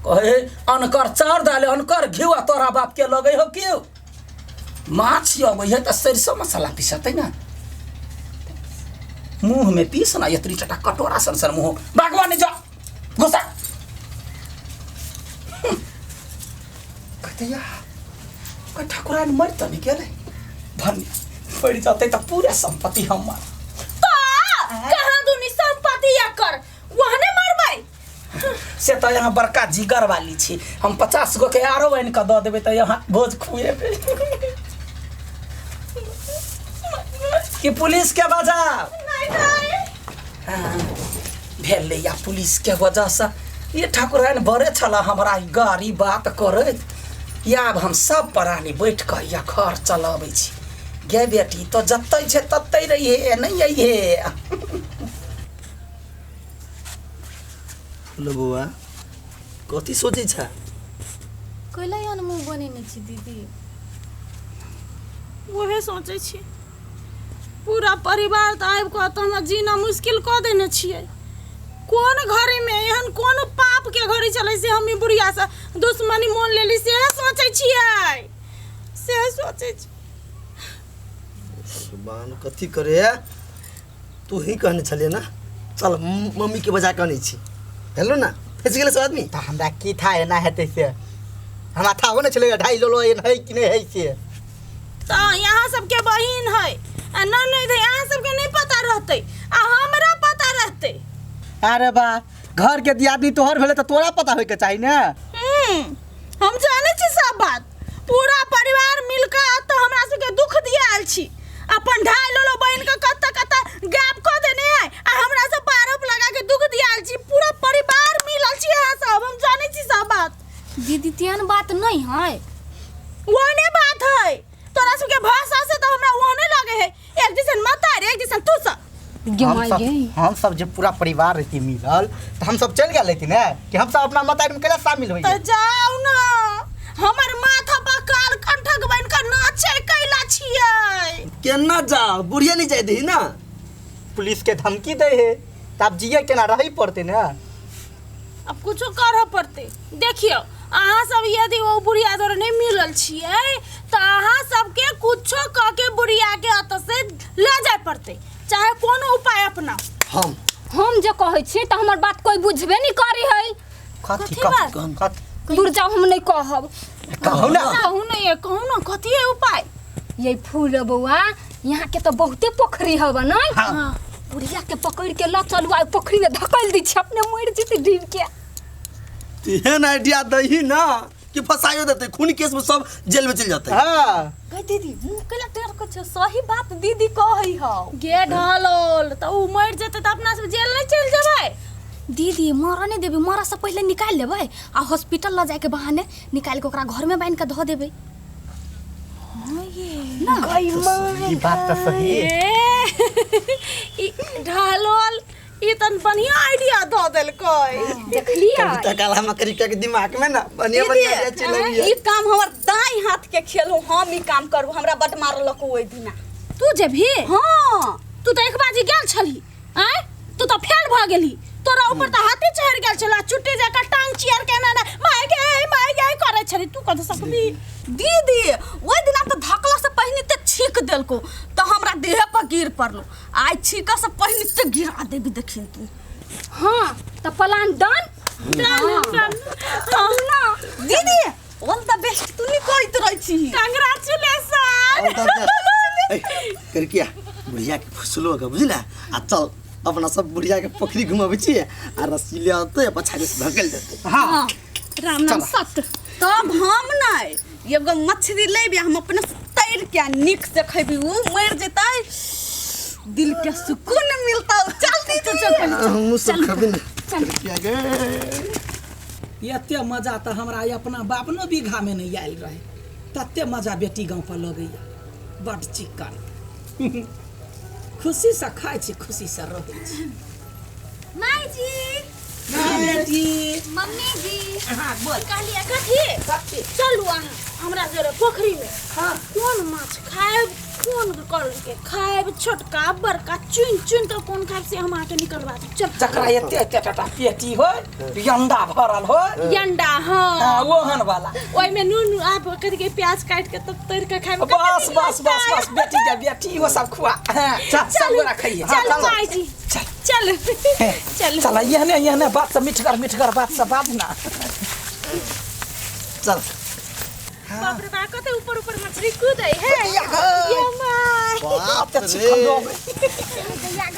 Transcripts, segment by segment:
कहे अनकर चाउर दालि अनकर घिउ आ तोरा बाप के लगै हो क्यों माछ अबै है तऽ सरिसो मसाला पिसतै ने मुँह में पीस ना एतरी टटा कटोरा सन सन मुँह बागवानी जा घुसा कहते या कोई ठाकुराइन मर तऽ नहीं गेलै धन्य पड़ि जेतै तऽ पूरा सम्पत्ति हमर कहाँ दुनी संपत्ति एकर वहने मरबै से तऽ यहाँ बड़का जिगर वाली छी हम 50 गो के आरो आनि कऽ दऽ देबै तऽ यहाँ भोज खुएबै कि पुलिस के बजाउ नहीं नहीं हाँ, भेलै या पुलिस के वजहसँ ये ठाकुराइन बड़े छला हमरा ई गाड़ी बात करैत या आब हम सब प्राणी बैठ कऽ या घर चलबै छी गे बेटी तो जतै छै ततै रहिहे नहि अइहे हेलो बौआ कथी सोचै छ कैला एहन मुँह बनेने छी दीदी उहे सोचै छी पूरा परिवार तऽ आबि कऽ तऽ हमरा जीना मुश्किल कऽ देने छियै कोन घड़ीमे एहन कोन पापके घड़ी छलै से हम ई बुढ़ियासँ दुश्मनी मोन लेली सेहे सोचै छियै सेहे सोचै छी भगवान कथी करे तू ही कहने छलियै ना चल मम्मी के बजा के अनै छी हेलो ना फँसि गेलै सब आदमी तऽ हमरा की था एना हेतै से हमरा था हो ने छलै ढाई लोलो एन है कि नहि है से तऽ यहाँ सबके बहिन है आ न नहीं तऽ यहाँ सबके नहीं पता रहतै आ हमरा पता रहतै अरे बा घर के दियादनी तोहर भेलै तऽ तोरा पता होइके चाही ने हम जानै छी सब बात पूरा परिवार मिलकर तऽ हमरा सबके दुख दियाल छी अपन ढाई लोलो बहिन के कत्ता कत्ता गैप कऽ देने है आ हमरा सब पर आरोप लगा के दुख दियाल छी पूरा परिवार मिलल छी अहाँ सब हम जानै छी सब बात दीदी तेहन बात नहीं है ओहने बात है तोरा सबके भाषा से तो हमरा ओहने लगे है एक दिसन मतार एक दिसन तू सब गे हम माय सब गे हम सब जे पूरा परिवार रहती मिलल तऽ हम सब चलि गेल रहती ने कि हम सब अपना मतारी में कैला शामिल होइए तऽ जाउ ना हमर माथा पर काल कंठक बन के नाचे कैला छियै केना जाओ बुढ़िया नहीं जाय दही ना पुलिस के धमकी दे है तऽ आब जिए केना रहै पड़तै ने अब कुछो करऽ पड़तै देखियौ अहाँ सब यदि ओ बुढ़िया द्वारा नहि मिलल छियै तऽ अहाँ सबके कुछो कऽ के बुढ़िया के ओतऽ से लऽ जाय पड़तै चाहे कोनो उपाय अपना हम हम जे कहै छियै तऽ हमर बात कोई बुझबे नहीं करे है कथी कथी बात? कथी कथी दूर जाओ हम नहीं कहब कहू ना कहू ने ये कहू ने कथी है उपाय ये फूल बौआ यहाँ के तो बहुते पोखरी हवा नहीं हाँ। बुढ़िया के पकड़ के ल चलू आ पोखरी में धकेल दी छी अपने मर जेते डूब के तेहन आइडिया दही ना कि फंसाइयो देते खून केस में सब जेल में चल जाते हाँ गई दीदी मुँह केला टेढ़ के छौ सही बात दीदी कहै हौ गे ढालोल तऽ उ मरि जेतै तऽ अपना सब जेल नहि चलि जेबै दीदी मरऽ नहीं देबै मरऽ से पहले निकाल लेबै आ हॉस्पिटल ल जाए के बहाने निकाल के ओकरा घर में बांध के धऽ देबै ई बात तऽ सही है ए, ई ढालोल ई तन बढ़िया आइडिया दऽ देलकै देखलियै कविता काला मकड़ी के दिमाग में ना बढ़िया बढ़िया आइडिया चल रही है ई काम हमर दाई हाथ के खेल हो हम ई काम करू हमरा बड मारलक ओहि दिना तू जेबही हाँ तू तऽ एक बाजी गेल छलही आँय तू तऽ फेल भऽ गेलही तोरा ऊपर तऽ हाथी चढ़ि गेल छल चुट्टी जकाँ टांग चियर के एना एना माय गे माय गे करै छलही तू कतऽ सकबी दीदी ओहि दिना तऽ धकला से पहिने ते छीक देलको तऽ हमरा देह पर गिर पड़लो आइ छीक से पहिने ते गिरा देबी देखिन तू हाँ तऽ प्लान डन चल ना दीदी ऑल द बेस्ट तू नहीं कहैत रहै छी कंग्रेचुलेशन करकिया बुढ़िया के फुसलो के बुझला आ चल अपना सब बुढ़िया के पोखरी घुमाबै छियै आ रस्सी ले आते पछाड़ी से धकेल देते हाँ राम नाम सत्य तब हम नहीं एगो मछली लेबे हम अपने से तैर के आ नीक से खेबी उ मर जेतै दिल के सुकून मिलता चल दीदी चल हमहूँ सब खबे ने करकिया गे एते मजा तऽ हमरा अपना बाप नो बीघामे नहि आयल रहे तते मजा बेटी गाँव पर लगैया बड चिक्कन खुशीसँ खाइ छी खुशीसँ रहै छी माय जी बेटी। मम्मी जी। हाँ बोल। कहलिए कथी? कथी? चलू अहाँ हमरा जरे पोखरी में। हाँ। कोन माछ खाएब, कोन कर के खाएब, छोटका बड़का चुन चुन के कोन खाएब से हम अहाँके निकलवा देब। चल। जकरा एते एते टाटा पेटी हो, अंडा भरल हो। अंडा हाँ। हाँ, ओहन वाला। ओहिमे नून आप कथी के प्याज काट के तब तर के खाएब। बस बस बस बस बेटी के बेटी वो सब खुआ। हाँ, सब गोरा खाइए। चल माई जी। चल चल चल चल एहने एहने बात से मिठगर मिठगर बात से बात ना। चल। बाप रे बाप कते ऊपर ऊपर मछली कूदै है। ये my. बाप ते रे। चिकन दो।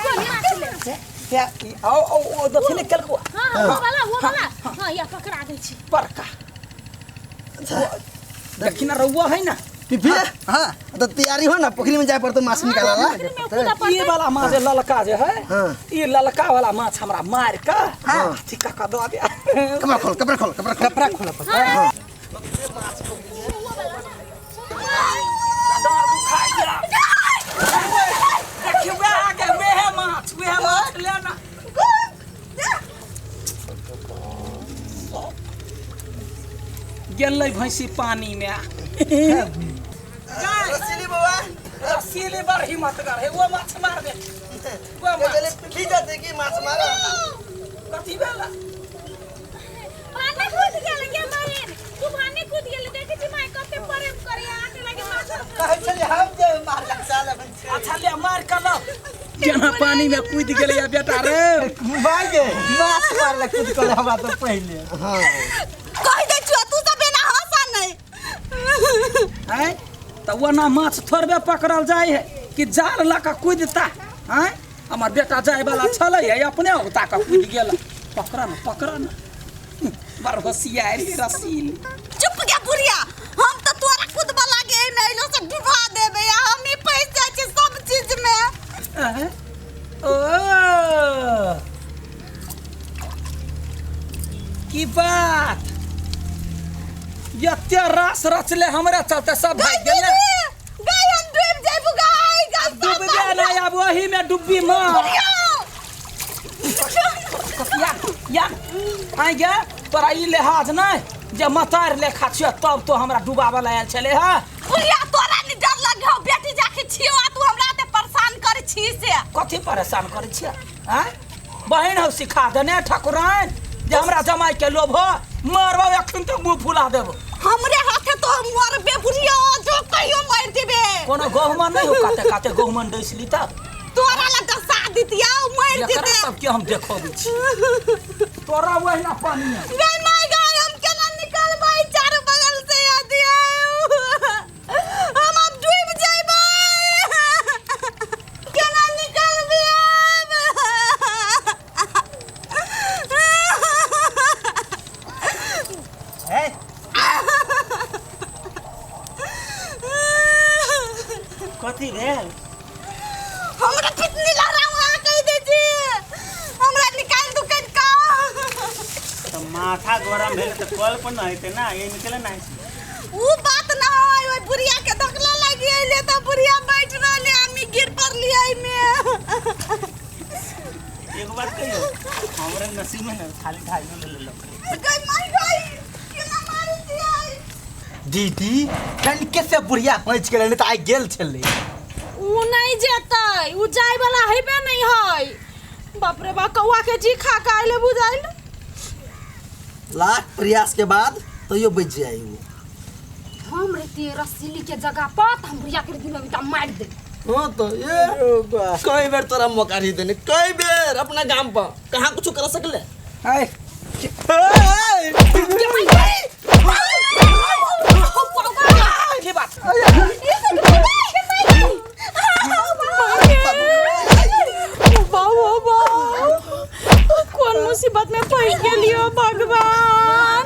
कोन माछ ले? या आओ आओ ओ दथिने केलको। हाँ हाँ, वो वाला वो वाला। हाँ या पकड़ा दै छी। बड़का। देखी ना रउआ है ना। पिपी हाँ तो तैयारी हो ना पोखरी में जाए पड़तो माछ निकाला ला। पोखरी में कूदा पड़तै। ये वाला माछ जे ललका जे है, हाँ। ये ललका वाला माछ हमरा मार के हाँ। ठीक का दो दे। कपड़ा खोल कपड़ा खोल कपड़ा खोल। कपड़ा खोल। हाँ। डार दुखा गया। देखियो वह आ गए, वह माछ, वह माछ लेना। गेलै भैंसी पानी में। रसीली बउआ। रसीली बड़ हिम्मत कर है, वो माछ मार दे। वो माछ। पिपी जाते कि माछ मारा। कथी भेला? पानी कूद गेल गे बहिन। तू पानी कूद गेल देखै छी माय कते प्रेम करे अहाँके लागे माछ। कहै छलै हम जे मार चल। अच्छा ले मार के लाओ। केना पानी में कूद गेलै या बेटा रे। भाई गे माछ मारला कूद के हमरा तो पहिले। हाँ। कहि दै छियौ तू सब एना हंसा नहीं। हैं त ओना माछ थोड़बे पकड़ल जाय है कि जाल लऽ के कूदता। हैं हमर बेटा जाय वाला छलै है अपने उता के कूद गेल। पकड़ न पकड़ न। बड़ होशियारी रसील। चुप गे बुढ़िया, हम त तोरा कूदबा लागे नै लो से डुबा देबे आ हम ही फंसि जाइ छी सब चीज में। हैं? ओ की बात, एते रास रचले हमरा चलते सब भागि गेलै। गाय हम डूब जाइबू गाय गाय डूबबे नै आब ओही में डुब्बी मार। या या आइ गे तोरा ई लिहाज नै जे मतार लेखा छियौ तब तो हमरा डुबाबऽ ला आयल छलै हँ। बुढ़िया तोरा नि डर लग हौ, बेटी जाके छियौ आ तू हमरा ते परेशान करै छी से। कथी परेशान करै छियै? आँय बहिन हौ सिखा देने ठकुराइन जे हमरा जमाई के लोभ हो, मरबौ एखन तऽ मुँह फुला देबौ। हमरे हाथे तो मरबे बुढ़िया, जो कहियो मारि देबे। कोनो गहुमन नहि हो काते काते गहुमन डसली तब तोरा लग डसा दितिया मरि एकरा जेते। सबके हम देखबै छी। तोरा ओहिना पानी में। गाय my गाय हम केना निकलबै चारू बगल से यदि हम अब डूब जइबै। केना निकलबै अब? है कथी भेल? हमरा पितनी लहराउ अहाँ कहि दै छी हमरा निकालि दू कनि का। तऽ माथा गरम भेल तऽ कल पर नहेतै ना, एहिमे केला नहाइ छी? उ बात ना है, ओहि बुढ़िया के धकला लागि अइले तऽ बुढ़िया बैठ रहले हमी गिर पड़लियै एहिमे। एगो बात कहियो, हमरा नसीब में ना खाली ढाइयो ले लेलक। गई माय गई केना मारै छियै? दीदी कनके से बुढ़िया बचि गेलै नहीं तऽ आइ गेल छलै। उ नहीं जेतै, उ जाय वाला हेबे नहीं है। बाप रे बाप कौआ के जी खा के आइले बुझाइल। लाख प्रयास के बाद तैयो बच जाए वो। हम रहती रसीली के जगह पर त हम बुढ़िया के दिन अभी मार दे। हाँ तो ये कई बेर तोरा मौका नहीं देने, कई बेर अपना गाम पर कहाँ कुछ कर सकले। आय की बात? कौन मुसीबत में फंस गेलियो भगवान।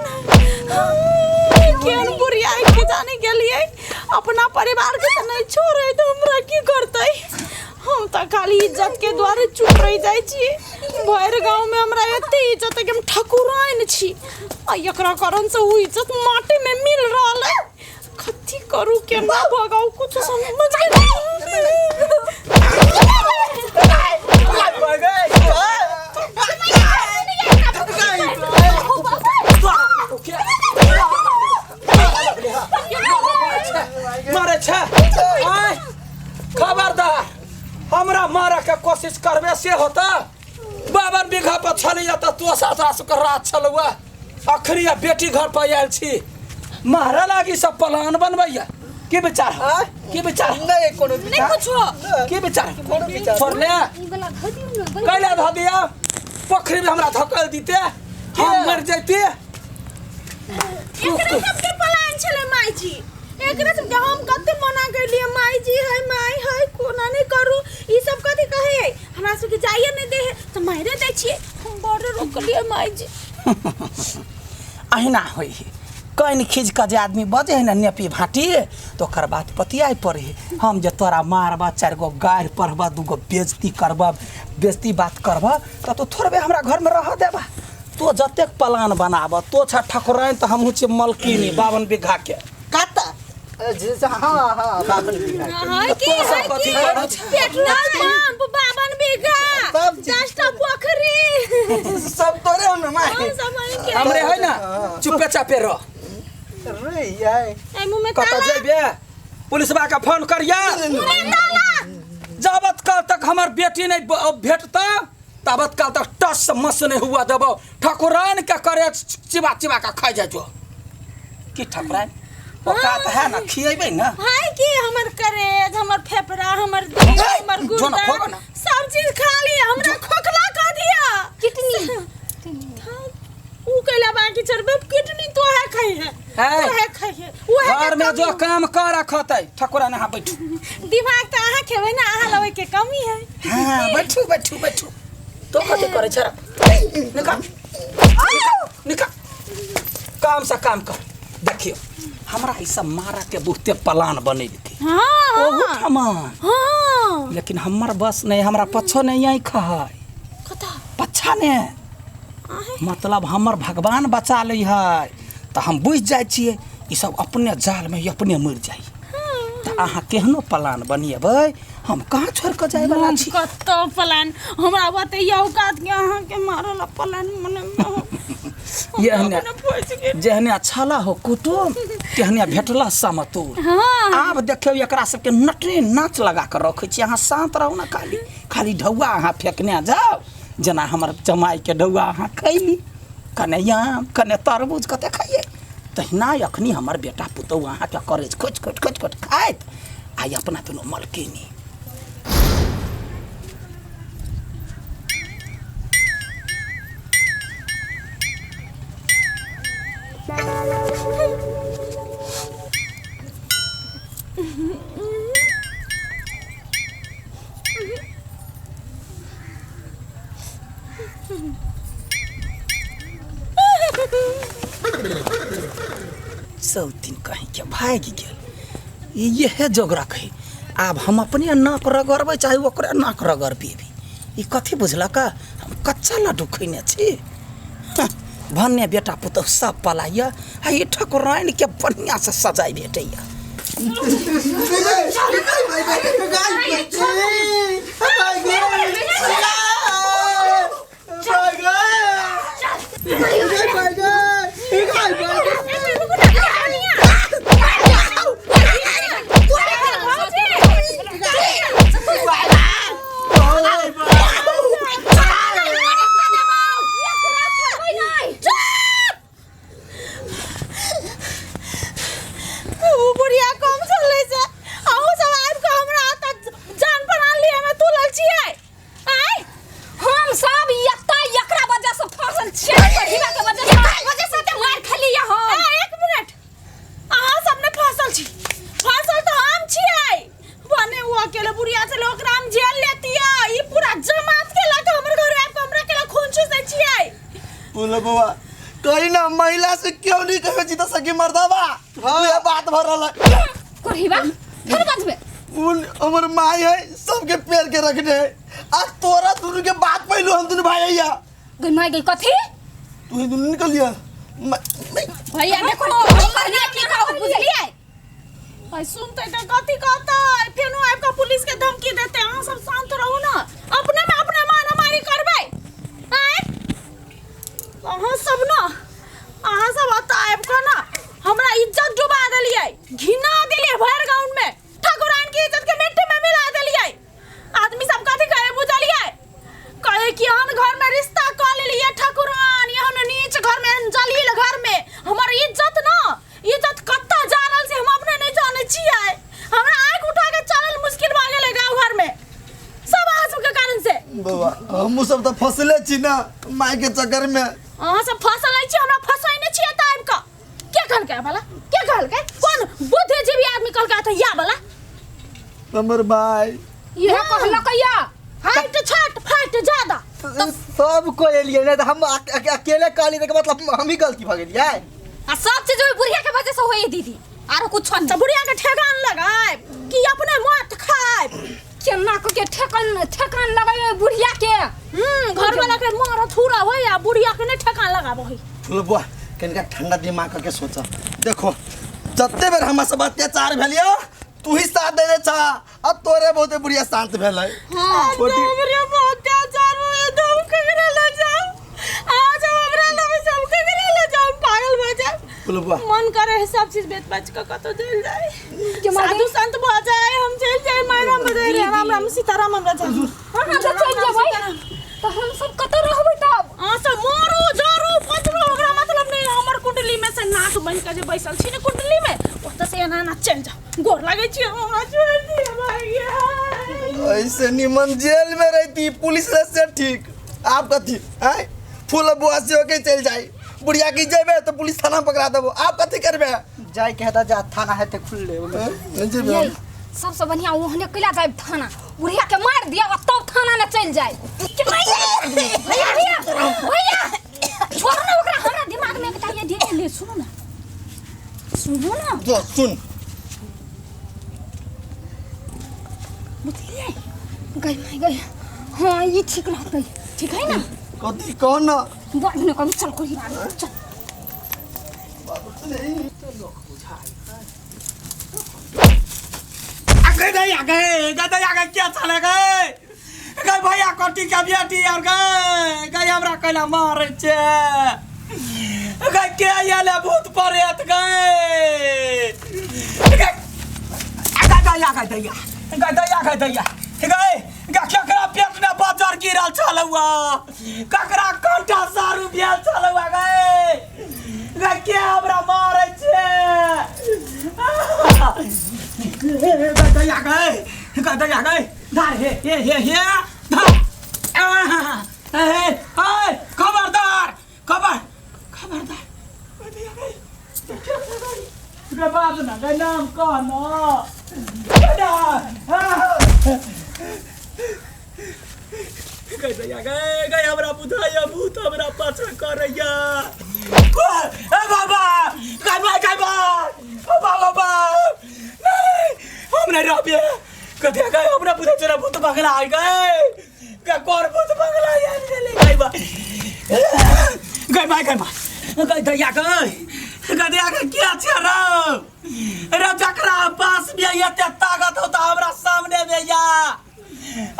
केहन बुढ़िया के जाने गेलियै, अपना परिवार के तऽ नहीं छोड़े तऽ हमरा की करतै। हम तऽ खाली इज्जत के द्वारे चुप रहि जाइ छी। भरि गाँव में हमरा एते इज्जत है कि हम ठकुराइन छी आ एकरा कारण से उ इज्जत माटी में मिल रहल है। कथी करू केना भगाऊ कुछ समझ के नहीं। कोशिश करबे से होता। 52 बीघा पर छलैया तऽ तो सासरा सुकर रात छलौआ। अखनी आ बेटी घर पर आयल छी, मारे लागी सब प्लान बनबैया। की विचार है? की विचार? नहीं कोनो नहीं विचार। कुछो। की विचार? कोनो विचार। छोड़ले ई वाला धऽ दियौ ने बनि कैला धऽ दिया? पोखरी में हमरा धकेल दीते, हम मर जैते। एकरा सबके प्लान छलै माई जी, एकरा सबके हम कते मना केलिए माई जी, है माई है कोना नहीं करू, ई सब कथी कहे है, हमरा सबके जाइए नहीं दे है तऽ मारे दै छियै। हम बड़ रोकलिए माई जी। अहिना होइ है, कनि खींच कऽ जे आदमी बजै है ने नेपी भाटी, तऽ ओकर बात पतियाइ पड़ै है। हम जे तोरा मारबह, 4 गो गारि पढ़बह, 2 गो बेजती करबह, बेजती बात करबह, तऽ तू थोड़बे हमरा घरमे रहऽ देबह। तो जतेक प्लान बनाबह, तो छ ठकुराइन तऽ हमहूँ छियै मलकिनी 52 बीघा के। कता? हाँ हाँ 52 बीघा के। है की तो सब है कथी की करै छै? पेट्रोल पंप 52 बीघा, सब चीज। 10टा पोखरी, सब तोरे हो न माई? हाँ, सब अहीं के। हमरे है ना, चुपे चापे रह। रे यार एहि मुँह में कतऽ ताला। जेबे? पुलिसबा के फोन करिया। मुँह में ताला। जाबत काल तक हमर बेटी नहीं भेटता ताबत काल तक टस मस नहीं हुआ देबो। ठकुराइन के करे चिबा चिबा के खाइ जाइ जो। की ठकुराइन औकात है ना, खिएबै ना। है की हमर करेज, हमर फेफड़ा, हमर दिल, हमर जो ना गुर्दा, खोगा ना। सब चीज खा ली, हमरा खोखला कर दिया। किडनी। ऊ कैला बाकी चरबे किडनी तो है खाई है, है। तो है खाई है, ऊ है घर में के जो कमी। काम कर रखतै। ठकुराइन अहाँ बैठू। दिमाग तऽ अहाँ खेबै ना, अहाँ लबै के कमी है। हाँ बैठू बैठू बैठू। तो कथी करै छ? निकाल निकाल, काम से काम कर। देखियो हमरा ई सब मारा के बहुते प्लान बनेलकै। हाँ ओहू ठमा। हाँ। लेकिन हमर बस नहीं, हमरा पछो नहीं आई है। कता? पछा ने मतलब हमर भगवान बचा लै है तऽ हम बुझि जाइ छियै ई सब अपने जाल में अपने मरि जाइ। तऽ अहाँ केहनो प्लान बनेबै, हम कहाँ छोड़ कऽ जाय वाला छी? कतौ प्लान हमरा बतैयौ औकात के अहाँ के मारल प्लान मने एहने अपने फँसि गेल। जेहने छला हो कुटुम तेहने भेटला समतोल। हाँ। आब देखियौ एकरा सबके नटनी नाच लगा कऽ रखै छी। अहाँ शान्त रहू ने, खाली खाली ढौआ अहाँ फेकने जाउ, जेना हमर जमाइके ढौआ अहाँ खैली, कने आम कने तरबूज कते खाइए, तहिना अखनी हमर बेटा पुतहु अहाँके करेज खोजि खोजि खोजि खोजि खाइत। आइ अपना दुनू मलकिनी। सौतीन कहीं के भागि गेल। इहे जोगरक है। आब हम अपने नाक रगड़बै चाहे ओकरे नाक रगड़बेबै। ई कथी बुझलक? हम कच्चा लड्डू खैने छी। भन्ने बेटा पुतहु सब पलाइया आ ई ठकुराइन के बढ़िया से सजाइ भेटैया। ऊ बुढ़िया कम चलै छै, अहूँ सब आबि कऽ हमरा एतऽ जान प्राण लिए मे तुलल छियै। आँय, हम सब एतऽ एकरा वजह से फंसल छियै, बढ़िया के वजह से, एकरा वजह से तऽ मार खेलियै हम। ए, एक मिनट, अहाँ सब ने फंसल छी, फंसल तऽ हम छियै। भने ऊ अकेले बुढ़िया छलै, ओकरा हम झेल लेतियै, ई पूरा जमात के लऽ कऽ हमर घर आबि कऽ हमरा केला खून चूसै छियै। बोलो बउआ, कही ना महिला से क्यों नहीं कहे जीता सकी मर्दाबा। हाँ। बात भर रहा है। कोढ़ीबा फिर बजबे। उन हमर माई है सबके पेड़ के रखने है। आज तोरा दोनों के बात पहलू हम दोनों भाई आया। गई माई गई कथी? तू ही दोनों निकल लिया। भैया देखो कहलिए की कहू बुझलिए? भाई सुनते तऽ कथी कहतै, फेनो आबि कऽ पुलिस के धमकी देतै। अहाँ सब शांत रहू ना, अपने में अपने मारामारी करबै। आँय, अहाँ सब ना, अहाँ सब एतऽ आबि कऽ ना हमरा इज्जत डुबा देलियै, घिना देलियै भरि गाँव में, ठाकुराइन के इज्जत के मिट्टी में मिला देलियै। आदमी सब कथी कहे बुझलियै? हमहूँ सब तऽ फसले छी ना माय के चक्कर में। अहाँ सब फसल छी, हमरा फसैने छियै तऽ आबि कऽ के कहलकै वाला, के कहलकै? कोन बुद्धिजीवी आदमी कहलकै तऽ या वाला? हमर भाई इहे कहलक या। हाइट छोट फाइट ज्यादा। सब कोई एलियै ने तऽ हम अकेले कहली तऽ मतलब हम ही गलती भऽ गेलियै। आ सब चीज ओहि बुढ़िया के वजह से होइए दीदी, आरो कुछ नहीं। तऽ बुढ़िया के ठेकान लगायब कि अपने मत खायब? केना कऽ के ठेकान ठेकान लगाइए बुढ़िया के। घर वाला के मार थूरा होय आ बुढ़िया के नहीं ठेकान लगाबो है। चलो बुआ कनिका ठंडा दिमाग करके सोचा, देखो जते बेर हमरा सब अत्याचार भेलियो तू ही साथ देने छा, अब तोरे बहुते बुढ़िया शांत भेलै। हां छोटी हमरे बहुत अत्याचार हुए तो हम ककरा ले जाओ? आज हम हमरा लगे सब ककरा ले जाओ? पागल भऽ जाए। बोलो बुआ। मन करे है सब चीज बेच बाच के कतौ चल जाए, साधु संत भऽ जाए, हम चल जाए, माय राम बजाए रे, राम राम सीताराम हमरा जाए। हम सब चल जेबै तऽ हम सब कतऽ रहबै तब? अहाँ सब मरू जरू पचरू हमरा मतलब नहीं। हमर कुंडली में से नाक बन के जे बैसल छी ने कुंडली में, ओतऽ से एना एना चलि जाउ। गोर लागै छी, हमरा छोड़ि दिअ भैया। ऐसे निमन जेल में रहती पुलिस रे से ठीक। आप कथी आय फूल बुआ से होके चल जाई, बुढ़िया की जेबे तो पुलिस थाना पकड़ा देबो, आप कथी करबे? जाय के हेता जा, थाना हेतै खुलले ओहिमे। नहीं जेबे ये हम। सबसे बढ़िया ओहने कैला जाए थाना, बुढ़िया के मार दिया और तब थाना ने चल जाए। भैया भैया भैया छोड़ ना ओकरा, हमरा दिमाग में एकटा ये दे ले। सुनो ना सुनो ना, जो सुन बुझलिए गई माई गई। हाँ ये ठीक रहतै, ठीक है ना? कथी कह ना बाद में कभी चल कोई बात चल। आगे नहीं आगे गदई आगे क्या चले गए गए भैया कोटी के बेटी और गए गए हमरा कैला मारे छे गए के आयल भूत प्रेत गए गए आगे आगे दैया गए दैया गए दैया गए ककरा पेट में बजर गिरल छलुआ, ककरा कंठा सारू भेल छलुआ गए गए के हमरा मारे छे गए गए गए गए धार हे हे हे हे धार हे हे खबरदार खबर खबरदार गए बाप ना गए नाम कह ना गए गए गए हमरा बुझाइया भूत हमरा पाछा करैया। ए बाबा गए भाई गए बाबा बाबा नहीं हम नहीं रहबे कथे गए हमरा बुझाइ तोरा भूत बंगला आ गए गए कोर भूत बंगला आबि गेलै गए बा गए भाई गए बा गए दैया गए गए दैया गए क्या छै रौ रौ जकरा पास में एते ताकत हो तऽ हमरा सामने में या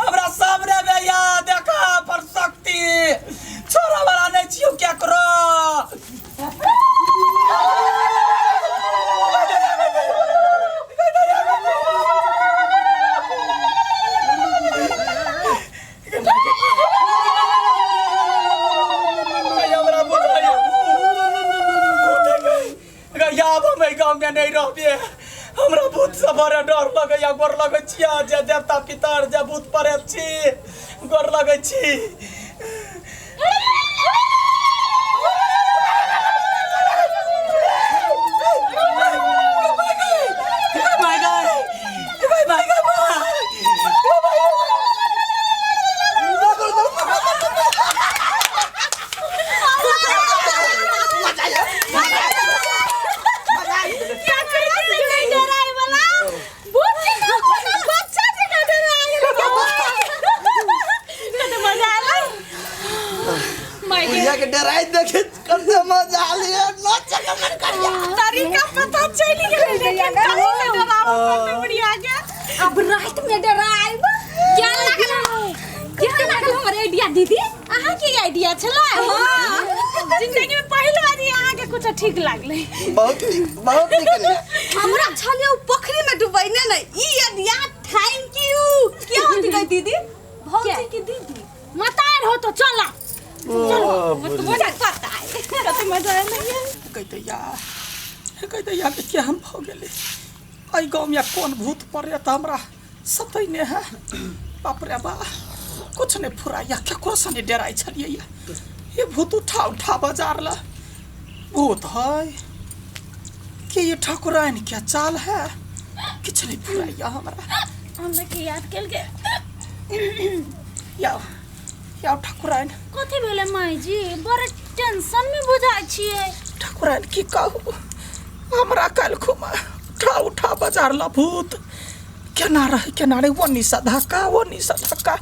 हमरा सामने में या देखा पर शक्ति छोड़ा वाला नहीं छियौ केकरो। हमरा बुझाइया आब हम एहि गाँव में नहीं रहबे, हमरा भूत से बड़ा डर लगैया। गोर लगै छियै जे देवता पितर जे भूत प्रेत छी गोर लगै छी। बुढ़िया के डराई देखे करते मजा आलिए नाचे के मन करिया। तरीका पता चलि गेलै लेकिन कहीं ने डराबो पड़तै बुढ़िया के। अब रात में डराइब क्या लागल, क्या लागल हमर आइडिया दीदी? अहाँ के आइडिया छलै? हां जिंदगी में पहिल बार अहाँ के कुछ ठीक लागलै। बहुत नीक, बहुत नीक कनिया। हमरा छलै उ पोखरी में डुबैने ने ई आइडिया। Thank you. क्या होती गई दीदी? भौजी की दीदी मतार हो तो चला ओ मुझे पता है कते मजा आयल। कहै दैया के केहन भऽ गेलै एहि गाँवमे कोन भूत प्रेत हमरा सतैने है। बाप रे बा कुछ नहीं फुराइया केकरो से नहीं डराइ छलियै या ये भूत उठा उठा बाजार ला भूत है कि ये ठाकुराइन क्या चाल है किछु नहीं फुराइया हमरा हमरा के याद केलकै याओ याओ ठाकुराइन कथी भेलै माई जी बड़ टेंशन में बुझाइ छियै ठाकुराइन की कहू हमरा काल्हि खुमा उठा उठा बाजार ला भूत केना रहै केना रहै वो निशा धक्का वो निशा धक्का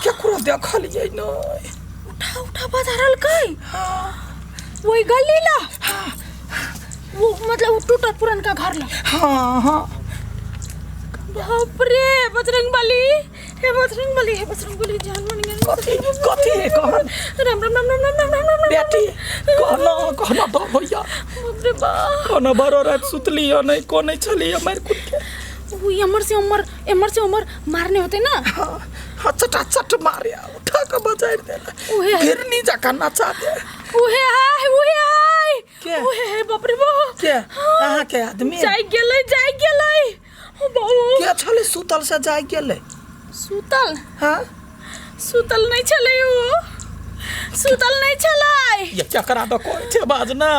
केकरो देखलियै नहि उठा उठा बजारलकै वही गली ला वो मतलब वो टूटल पुरनका घर ला हाँ हाँ बाप रे बजरंग बली हे बजरंग बली हे बजरंग बली जान बन गेल कथी कथी है कहन राम राम राम राम राम राम राम राम बेटी कहना कहना डर होइया बाप रे बाप कहना बड़ो रात सुतली हो नहीं को नहीं छली हो मार कुट के वो एमर से उमर एमर से उमर मारने होते ना हाँ हाँ चटा चट मारे उठा के बजारि देला उहे है। घिरनी जकाँ नचा दे उहे हाय उहे हाय के? उहे है बाप रे बाप के अहाँ के आदमी जाय गेलै जाय गेलै ओ बाबू के छलै सुतल से जाय गेलै सुतल हाँ सुतल नहि छलै ओ सुतल नहि छलै ये केकरा दऽ कहै छै बाजना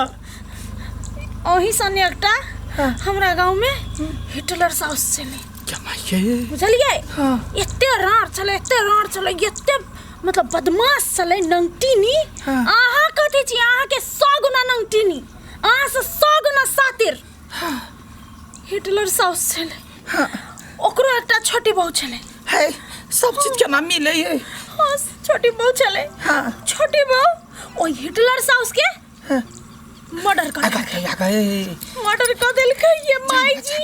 ओही सन एकटा हमरा गाँव में हिटलर साउस छलै के माइये बुझलियै हाँ। एते राड़ छलै एते राड़ छलै एते मतलब बदमाश छलै नंगटीनी हाँ। अहाँ कथी छी अहाँके सौ गुना नंगटीनी अहाँ से सौ गुना सातिर हिटलर साउस छलै ओकरो एकटा छोटी बहू छलै है सब चीज केना मिलै है हाँ छोटी बहू छलै हाँ। छोटी बहू ओहि हिटलर साउस के मर्डर कर आगा गए आगा ए मर्डर कऽ देलकै ये माई जी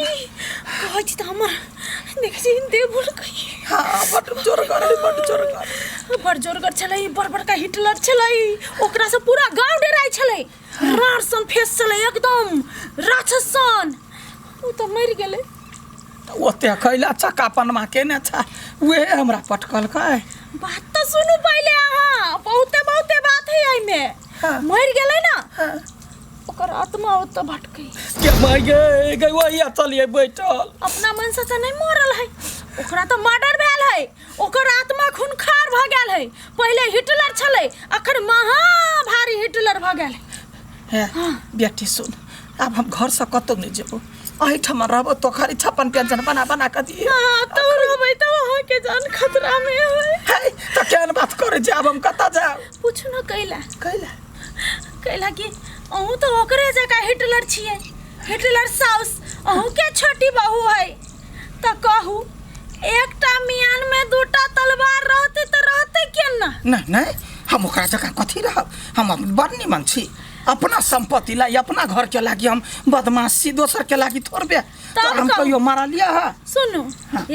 कहै छी तऽ हमर देखै छी देह भुलकै हाँ बड जोरगर है बड जोरगर बड़ जोरगर छलै बड़ बड़का हिटलर छलै ओकरा से पूरा गांव डराइ छलै राड़ सन फेस छलै एकदम राक्षस सन ओ तऽ मरि गेलै तऽ ओते कैला चक्का पनमा केने छ उहे हमरा पटकलकै बात तऽ सुनू पहिले अहाँ बहुते बहुते बात है एहिमे हाँ। मरि गेलै ने हाँ। ओकर आत्मा ओतऽ भटकै के माय गे गई वही चलिए बैठल अपना मन से तऽ नहि मरल है ओकरा तऽ मर्डर भेल है ओकर आत्मा खूनखार भऽ गेल है पहिले हिटलर छलै अखन महाभारी हिटलर भऽ गेल है हे बेटी सुन आब हम घर से कतौ नहि जेबो एहिठाम रहबो तो खाली छप्पन व्यंजन बना बना कऽ दिए हाँ तो रहबै तऽ अहाँके जान खतरा में है हे तऽ केहन बात करै छी आब हम कतऽ जायब पूछू न कैला कैला कैला कि अहूँ तऽ ओकरे जकाँ हिटलर छियै हिटलर साउस अहूँ के छोटी बहू है तऽ कहू एकटा मियान में दूटा तलवार रहतै तऽ रहतै केना नहि नहि हम ओकरा जकाँ कथी रहब हम बड़ निमन छी अपना संपत्ति ला अपना घर के लागी हम बदमाशी दोसर के लागी थोड़बे तब तो हम कहू। कहियो मारलियै है सुनू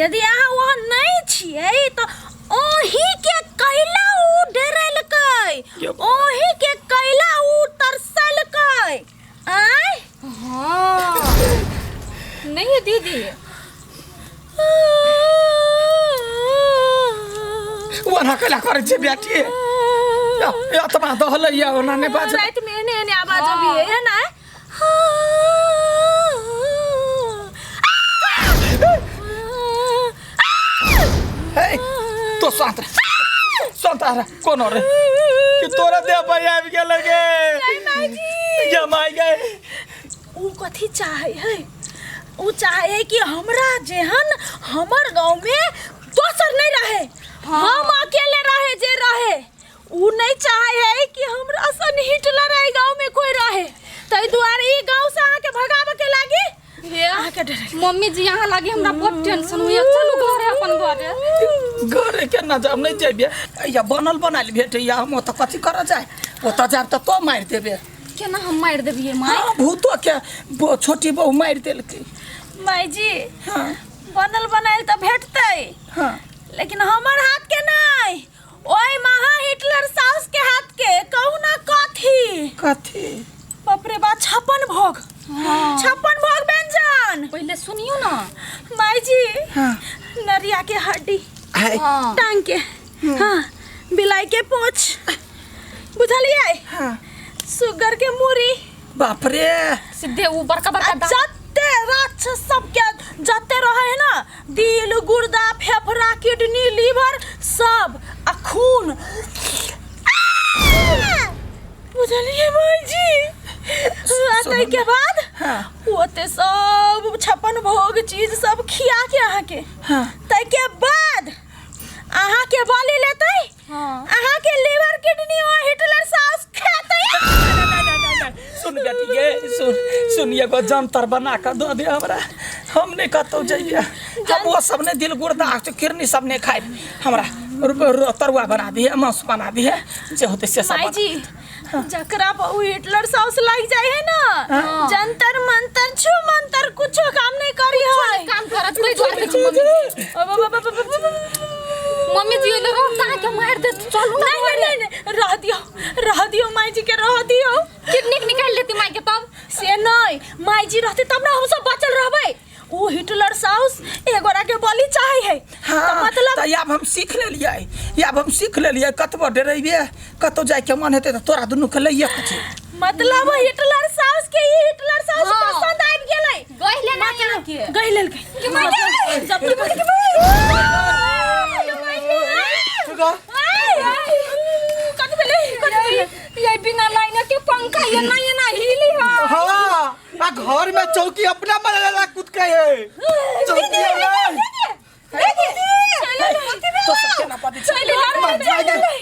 यदि अहाँ वहाँ नहीं छियै तऽ ओही के कैला उ डरेलकै ओही के कैला उ तरसलकै आँय हाँ नहीं दीदी ओना कैला करै छै बेटी आत्मा दहलैया ओना नहि बाज राति में एने एने आवाज अभी है ना हे तो शांत रह शांत रह कोनो रे कि तोरा देह पर आबि गेल गे गे माय गे उ कथी चाहे है उ चाहे है कि हमरा जेहन हमर गांव में दोसर नहीं रहे हम अकेले रहे जे रहे उ नहीं चाहे है कि हमरा सन हिटलर है गांव में कोई रहे ताहि दुआरे ई गांव से अहाँके भगाबे के लागी हे अहाँके डर मम्मी जी यहाँ लागी हमरा बहुत टेंशन हुई चलू घरे अपन घरे घरे केना जाब नहि जेबे या बनल बनायल भेटैया हम ओतऽ कथी करऽ जाय ओतऽ जायब तऽ तो मारि देबे केना हम मारि देबियै माय हाँ भूतो के छोटी बहू मारि देलकै माय जी हाँ बनल बनायल तऽ भेटतै हाँ लेकिन हमर हाथ के नहीं ओए महा हिटलर साउस के हाथ के कहू ना कथी कथी बाप रे बा छप्पन भोग छप्पन भोग व्यंजन पहिले सुनियो ना माई जी हाँ। नरिया के हड्डी है हाँ। टांग के हाँ बिलाई के पूछ बुझलिए हाँ सुगर के मुरी बाप रे सीधे ऊ बड़का बड़का आ जते राक्षस सबके जते रहे है ना दिल गुर्दा फेफड़ा किडनी लीवर सब आ खून। बुझलिए माई जी? आ ताहिके बाद ओते सब छप्पन भोग चीज सब खिया के अहाँके ताहिके बाद अहाँके बलि लेतै, अहाँके लिवर किडनी ओ हिटलर साउस खेतै। सुन बेटी गे, सुन सुन, एगो जंतर बना कऽ दऽ दे हमरा, हम नहि कतहु जइए, हम ओ सब नहि दिल गुर्दा किरनी सब नहि खाइ, हमरा तरुआ बना दिहे, मांस बना दिहे, जे होतै से सब। माई जी जकरा पर उ हिटलर साउस लाग जाय है ना, जंतर मंतर छू मंतर कुछो काम नहीं करी है। काम करत कोई द्वार के मम्मी। मम्मी जी ले रहो ता के मार दे, चलू ना। नहीं नहीं नहीं, रह दियो, रह दियो माई जी के, रह दियो। किडनी निकाल लेती माई के तब से नहीं, माई जी रहते तब ना हम सब बचल रहबै। उ हिटलर साउस एगोरा के बलि चाहे है। हाँ, त मतलब त आब हम सीख लेलियै, आब हम सीख लेलियै, कतबो डरेबै कतौ जाइके मन हेतै त तोरा दुनू के लइए के छै। मतलब हिटलर साउस के ई हिटलर साउस हाँ। पसंद आबि गेलै, गहि लेना यहाँ के गहि लेलकै। के माई गे। सब कथी भेलै, कथी भेलै? ये बिना लाइन के पंखा ये ना ये ना हिली है। हाँ, आ घर में चौकी अपना मजा कूद के है चौकी है। तो सब केना पति छै?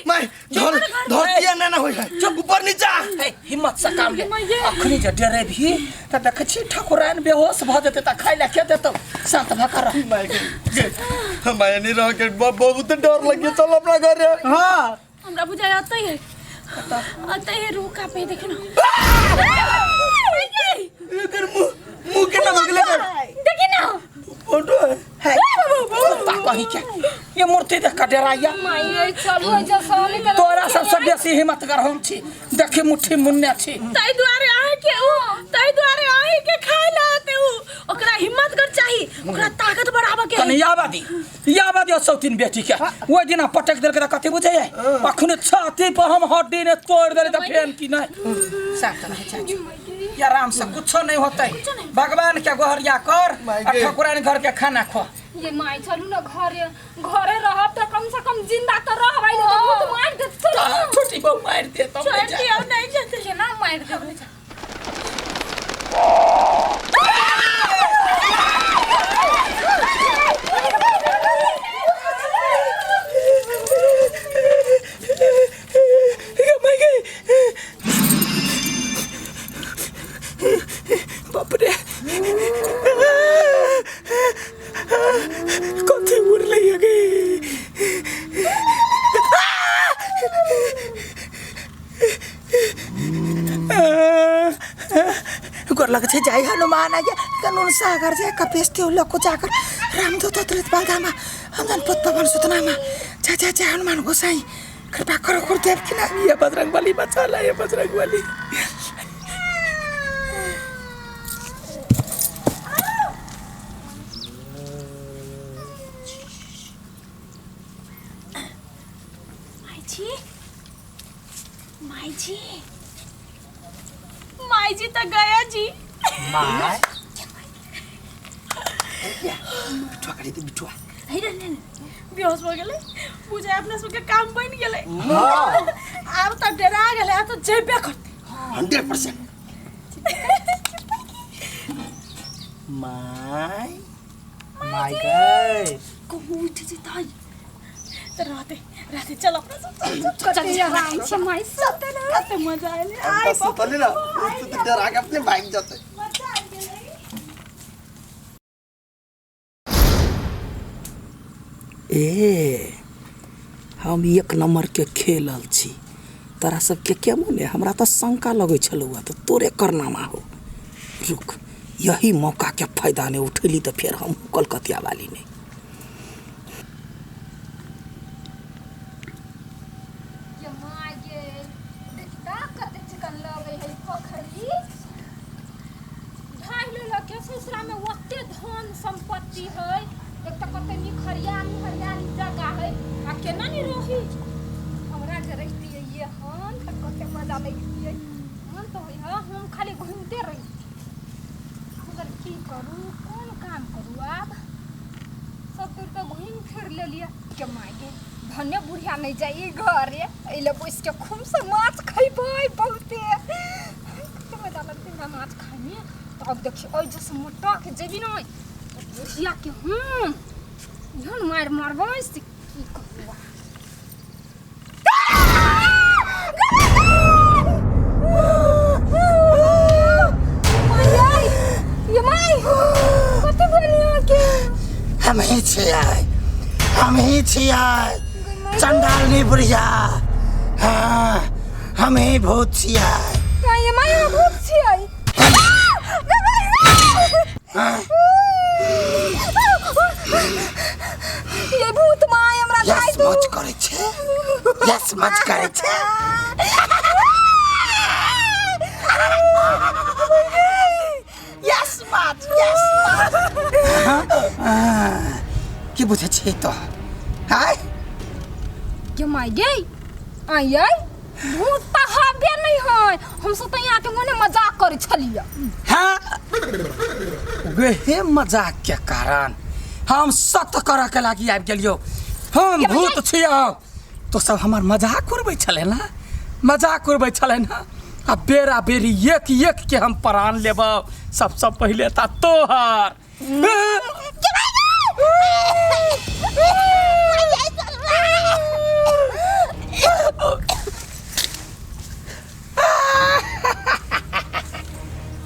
मैं धर धरती ना ना होय है, ऊपर नीचा। हे, हिम्मत से काम ले, अखनी जे डरेबही त देखै छी ठाकुराइन बेहोश भऽ जेतै त खाइ लए के देतौ, शांत भऽ कऽ रह। मैं नहीं रह के बहुत डर लग गया, चल अपना घर। हाँ हमरा बुझाय अतै है, अतै है, रुका पे देख ना। एकर मुंह मुंह के ना भगले कर देखी ना फोटो है। हे कुत्ता कहीं के ये मूर्ति देख कऽ डराइया। माई ये चलू जे सोनी के तोरा सबसँ बेसी हिम्मतगर हम छी, देखी मुट्ठी मुन्ने छी। ताहि दुआरे अहाँ के उ, ताहि दुआरे अहीं के खाय ला आते उ, ओकरा हिम्मत कर चाही, ओकरा ताकत बढ़ाबऽ के है। कनि आबऽ दी, आबऽ दियौ सौतीन बेटी के, ओहि दिना पटक देलकै तऽ कथी बुझैयै, अखने छाती पर हम हड्डी ने तोड़ि देली तऽ फेन की नहि। शांत रह चाचू, आराम से कुछो नहीं होतै, भगवान के गोहरिया कर आ ठकुराइन घर के खाना खो। ये माई चलू ना घरे, घरे रहब त कम से कम जिंदा त रहबै, नहीं त भूत मार देत। चलू ना। छोटी बहू मारि देत, हम छोड़ नहि जायब। दियौ, नहीं जेतै। केना मार देब? बाप रे, कथी उड़लै गे? गोर लग छै जय हनुमान आज्ञा कानून सागर जय कपेश त्यो लोक जाकर रामदूत अतुलित बलधामा अंजन पुत पवन सुतनामा जय जय जय हनुमान गोसाई कृपा करो गुरुदेव की नाम। ये बजरंग बली बचा ला, ये बजरंग बली। माई जी, माई जी, माई जी तो गया जी। माय बिठुआ करी दे बिठुआ। हे रे रे, बेहोश भऽ गेलै, बुझाय अपना सबके काम बनि गेलै। आब तऽ डरा गेलै, आब तऽ जेबे करतै। 100%। My my गए कहूँ उठि जेतै तऽ रहतै, रहतै, चल अपना सब चल, चल, चल, चल आराम से माई सुते ना। कते मजा आएलै। आइ बस सुतले ना, उससे तो डरा के अपने भाग जाते। मजा आबि गेलै। ए हम एक नंबर के खेलल छी, तोरा सबके के मोने हमरा तऽ शंका लगै छलौ तऽ तोरे करनामा हो। रुक, यही मौका के फायदा नहीं उठेली तऽ फेर हम कलकतिया वाली नहीं। ये माई गे देखता कते चिकन लगै है पोखरी। ढाई लेलक के ससुरा में ओते धन संपत्ति है, एक तऽ कते नीक हरियाली हरियाली जगह है, आ केना नहीं रही। हमरा जे रहितियै ये हन तऽ कते मजा लगितियै। मन तऽ होइ है हम खाली घूमते रही, मगर की करू, कोन काम करू, आब सब दूर तऽ घूमि फिर लेलियै। के माय गे भने बुढ़िया नहीं जाई घरे एले बैस के खूब से माछ खइबै बहुते कते मजा लगतै हमरा माछ खाइमे। तो अब देखियो ओइ जैसे मोटा के जेबी नहीं बुढ़िया के हम एहन मारि मारबै से की कहू। हम ही छियै, हम ही छियै चंडालनी बुढ़िया। हाँ, हम ही भूत छियै। भूत छियै? ये भूत my हमरा यस मच करै छै, यस मच करै छै। Yes much, yes much. की बुझै छी तो? हाय के my गे आई आई भूत त हबे नहीं है। हम सब त यहाँ के मने मजाक करै छलियै। हाँ, वहे मजाक के कारण हम सत्य करऽ के लागी आबि गेलियो। हम भूत छियौ तो सब हमर मजाक उड़बै छलै ना, मजाक उड़बै छलै ना। आ बेरा बेरी एक एक के हम प्राण लेबौ। सबसँ पहिले तऽ तोहर।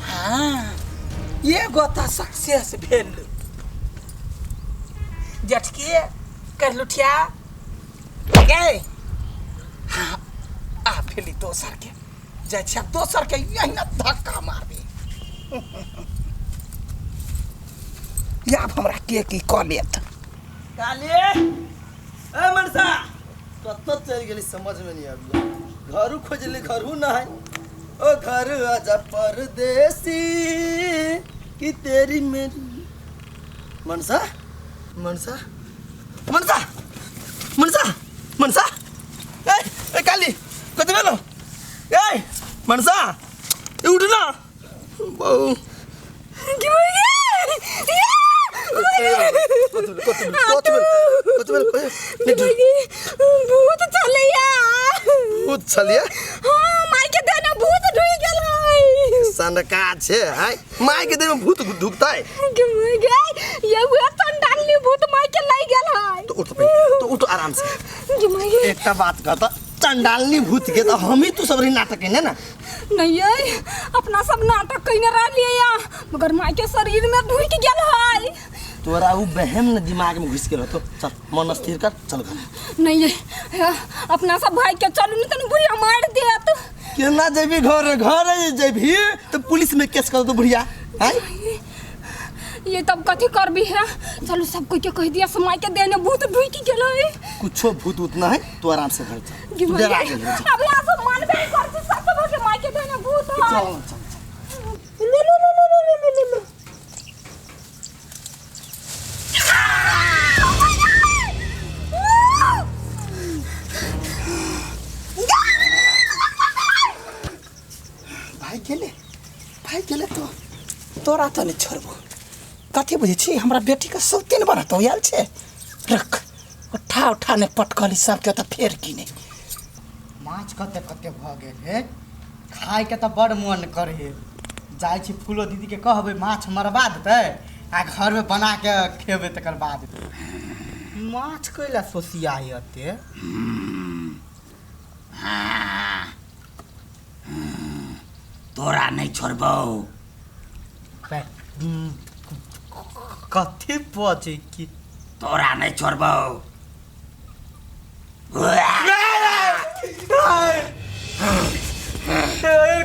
हाँ, एगो तऽ सक्सेस भेल। जेठकी कर लुठिया गे। हाँ, आ भेली दोसर के। जाइ छियै दोसर के यही ना धक्का मारबी। आब हमरा के की कऽ लेत। काली ए मनसा कतऽ चलि गेली समझ में नहीं आबि। घरू खोजली घरू नहीं। ओ घर आजा परदेसी कि तेरी मेरी। मनसा मनसा मनसा मनसा मनसा ए ए काली कतऽ गेलो? ए मनसा ए उठ ना बहु। की भऽ गेल? भूत छलैया। भूत छलैया? हाँ, माय के देह में भूत ढुकि गेल है। सनका छै हाय, my के देह में भूत ढुकतै? के मर गए ये उहे चंडालनी भूत my के लग गेल है। तो उठ पहिले, तो उठ आराम से। के मर गए। एकटा बात कह त चंडालनी भूत के त हम ही तू सब रही नाटक केने ना? नहीं ये अपना सब नाटक कइने रहलियै या, मगर my के शरीर में ढुकि गेल है। तोरा उ बहम न दिमाग में घुस गेल होतो। चल मन स्थिर कर, चल घर। नहीं ये अपना सब भाई के चलू नहीं तन बुढ़िया मार देत। केना जेबी घर? घर जेबी तो पुलिस में केस कर दो बुढ़िया। हैं ये तब कथी करबी है? चलो सब कोई के कह दिया समय के देने भूत ढुकि गेल है। कुछो भूत उत ना है, तू आराम से घर चल। तू डरा गेल। अब यहाँ सब मानबे नहीं करती सब सब के my के देने भूत है। चल चल चल। लो लो लो लो लो लो लो। भाई गेले, भाई गेले तो तोरा तऽ नहि छोड़बो। कथी बुझै छी हमरा बेटीके सौतीन बनतौ आयल छै। रख उठा उठा नहि पटकली सबके तऽ फेर की नहि। माछ कते कते भऽ गेल हे, खायके तऽ बड़ मन करे। जाइ छी फूलो दीदीके कहबै माछ मरबा देतै आ घरमे बना के खेबै। तकर बाद माछ कैला सोसिया एते? तोरा नहीं छोड़बौ। कथी बजै की? तोरा नहीं छोड़बौ।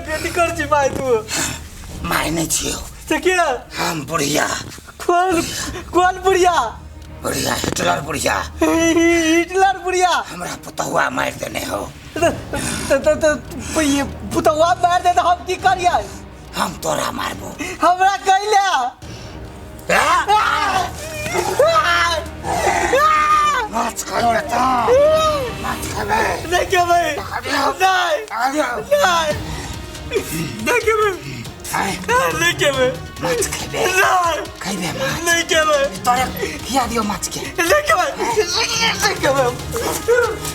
कथी कर छी भाई तू? माय नहीं छियौ। से के? हम बुढ़िया। कौन कौन बुढ़िया? बुढ़िया हिटलर बुढ़िया। हिटलर बुढ़िया हमरा पुतहुआ मारि देने हो। त ये पुतहुआ मार दे त हम की करियै? हम तोरा मारबो। हमरा कैला? माछ खैबे त माछ खैबे। नहीं खेबै। नहीं नहीं नहीं खेबै। आँय, नहीं खेबै माछ खैबे नहीं खैबे माछ नहीं खेबै तोरे खिया दियो माछ के नहीं खेबै नहीं खेबै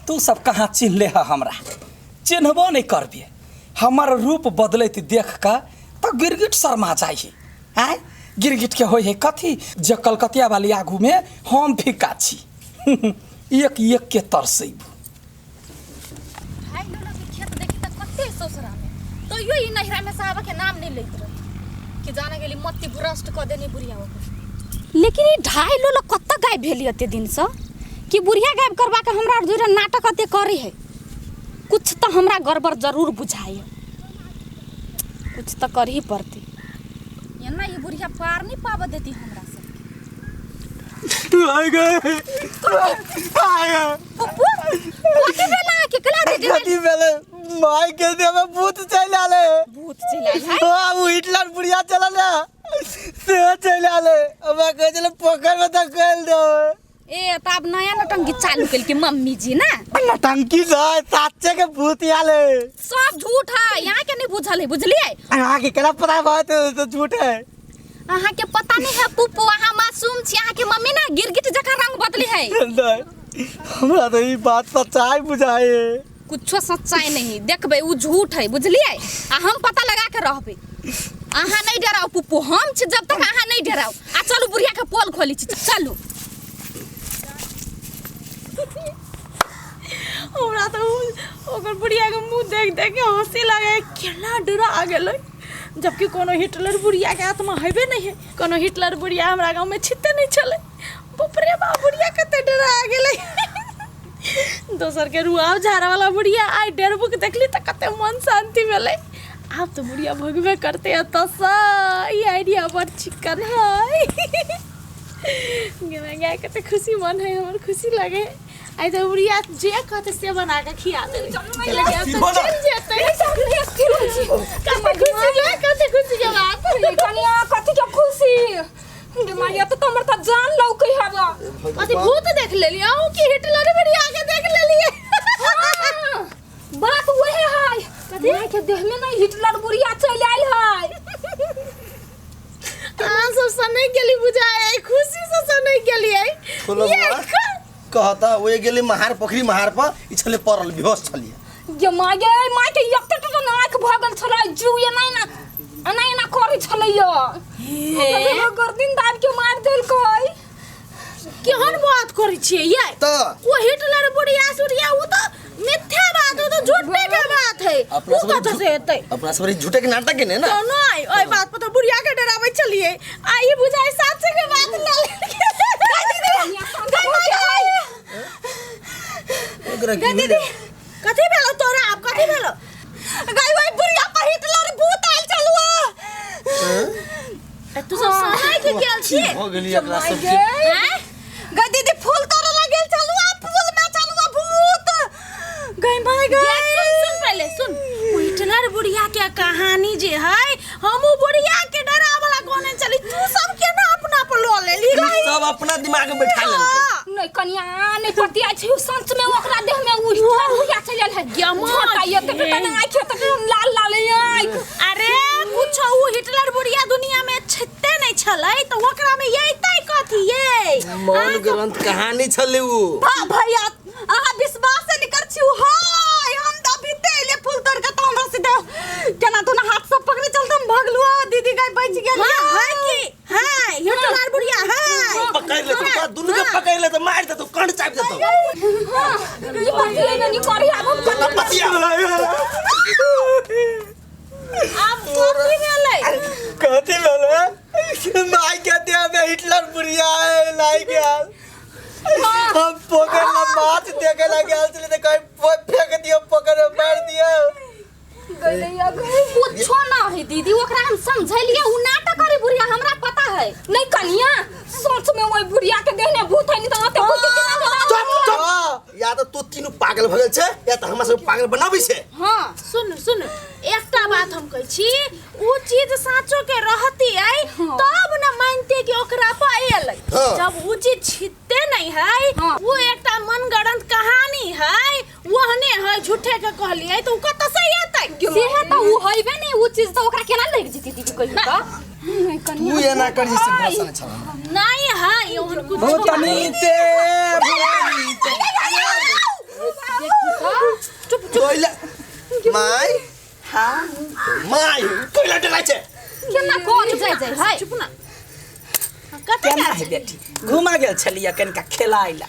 तू सब कहाँ चिन्ह ले ह हमरा चिन्हबो नहीं करबे हमर रूप बदलैत देख कऽ तऽ गिरगिट शर्मा जाइ है आँय गिरगिट के होइ है कथी जे कलकतिया वाली आगूमे हम फीका छी एक एक के तरसेबू भाई लोग के खेत देखी त कते ससुरा में तैयो ई नैहरा में साहब के नाम नहीं लेत रहे कि जाने गेली मत्ती भ्रष्ट क देनी बुढ़िया ओकर लेकिन ई ढाई लोग कत गायब भेली एते दिन से कि बुढ़िया गायब करवा के हमरा दुरा नाटक अते करे है कुछ तो हमरा गड़बड़ जरूर बुझाए कुछ तो कर ही पड़ती एना ई बुढ़िया पार नहीं पाब देती हमरा से आ गए आ गए पप्पू कथी भेला के कला दे कथी भेलै माय के देह भूत चलि आले भूत चलि आयल है हाँ वो हिटलर बुढ़िया चलल है से चलि आले हमरा कहै छलै पोखरिमे धकेल दे ए त आब नया नौटंकी चालू केलकै मम्मी जी ना नौटंकी है साचे के भूत आले सब झूठ है यहाँ के नहीं बुझल है बुझलिए अहाँ के केना पता बात तो झूठ है अहाँ के पता नहीं है पुप्पू अहाँ मासूम छी अहाँ के मम्मी ना गिरगिट जकाँ रंग बदली है नहीं हमरा तो ई बात सच्चाई बुझाए कुछो सच्चाई नहीं देखबै उ झूठ है बुझलिए आ हम पता लगा के रहबै अहाँ नहीं डराउ पुप्पू हम छी जब तक अहाँ नहीं डराउ आ चलू बुढ़िया के पोल खोली छी चलू हमरा तऽ ओकर बुढ़ियाके मुँह देख देख के हँसी लागै केना डरा गेलै जबकि कोनो हिटलर बुढ़ियाके आत्मा हेबे नहि है कोनो हिटलर बुढ़िया हमरा गाँवमे छिते नहि छलै बाप रे बाप बुढ़िया कते डरा गेलै दोसरके रुआब झाड़ावला बुढ़िया आइ डरबुक देखली तऽ कते मन शान्ति भेलै आब तऽ बुढ़िया भगबे करतै एतऽसँ ई आइडिया बड़ चिक्कन है गे गाय कते खुशी मन है हमर खुशी लगे आइ तऽ बुढ़िया जे कहतै से बना कऽ खिया देबै लेकिन आब तऽ चलि जेतै कते खुशी के कते खुशी के बात कनिया कथी के खुशी गे मारिया तो हमर त जान लौकै हवा अथी भूत देख लेलियै अहूँ की हिटलर बुढ़िया के देख लेलियै हाँ, बात वही है माय के देह में ना हिटलर बुढ़िया चलि आयल है अहाँ सब सनक गेली बुझाय खुशी से सनक गेलियै खोलो ये बुआ। कहता ओए गेली महार पोखरी महार पर ई छले पड़ल बेहोश छलिए गे माय गे माय के एकटे टटा आँख भऽ गेल छलै जीव एना एना एना एना करै छलै यो गर्दिन दाब के मार देलकै केहन बात करै छियै ये तऽ ओ हिटलर बुढ़िया सुढ़िया ओ तऽ मिथ्या बात ओ तऽ झूठे के बात है अपना ओ सब कतऽ से एतै अपना सब झूठे के नाटक के ने ना तो नहीं ओइ बात पर तऽ बुढ़िया के डराबै छलियै आ ई बुझाइ साचे के बात ना ओकरा की भेलै? कथी भेलो तोरा आब कथी भेलो गाय ओइ बुढ़िया पर हिटलर भूत आयल छलुआ तू सब सनाइ के गेल छी भऽ गेली एकरा सबके हैं? गई दीदी फूल तोड़े ला गेल छलुआ फूल में छलुआ भूत गई भाई गई सुन सुन पहले सुन ओ हिटलर बुढ़िया के कहानी जे है हम उ बुढ़िया के डरावला कोने चली तू सब केना अपना पर लो लेली ई सब अपना दिमाग में बैठा लेलकै नहीं कनिया नहीं पतिया छै सच में ओकरा देह में उ हिटलर बुढ़िया चलि आयल है छोटा ये तऽ टटा आँख तऽ लाल लाल आँख अरे कुछ उ हिटलर बुढ़िया दुनिया में छते नहीं छलै तऽ ओकरा में येतै कथी ये मौन ग्रंथ कहानी छलै उ भैया अहाँ विश्वास से निकर छी हाय हम तऽ अभी ते एलियै फूल तोड़ के तऽ हमरा सीधे केना तू हाथ सब पकड़े चलते हम भगलु दीदी गाय बच गेल हां है की है हिटलर बुढ़िया है पकड़ ले तो दुनू के पकड़ ले तो मार देतो कंठ चाप देतो ई पतिया नहीं करी आब हम कतऽ पतिया आब कथी भेलै कथी भेलै माय के देह में हिटलर बुढ़िया है लाई गेल हम पोखर ला माछ देखे ला गेल छली तऽ कहीं फेंक दियो पोखर में मार दियो कुछो ना है दीदी ओकरा हम समझेलिए उ नाटक करे बुढ़िया हमरा पता है नहीं कनिया सोच में ओइ बुढ़िया के देहने भूत है नहीं त ओते भूत के केना चुप चुप या तऽ तू तीनू पागल भऽ गेल छै या तऽ हमरा सब पागल पागल बनाबै छै। हां। सुन सुन, एकटा बात हम कहै छी, उ चीज साँचो के रहती है तब न मानते कि ओकरा पर एलै। जब उ चीज छिते नहीं है, वो एकटा मनगढ़ंत कहानी है, ओहने है झूठे के कहलिए, तो उ कतऽ से एतै? सेहे त उ होइबे नहीं उ चीज, त ओकरा केना लागि जेतै दीदी कहियो त नहीं कनिया? तू एना करी से भरोसा नहीं छल हमरा। नहीं है ओहन कुछ। भूतनी ते भूतनी ते। चुप चुप। कोइला माय। हाँ। माय, कोइला डराइ छै। केना कोन जाय जाय है? चुप ना, कतऽ? केना है बेटी? घुमा गेल छलियै कनिका खेलाय ला।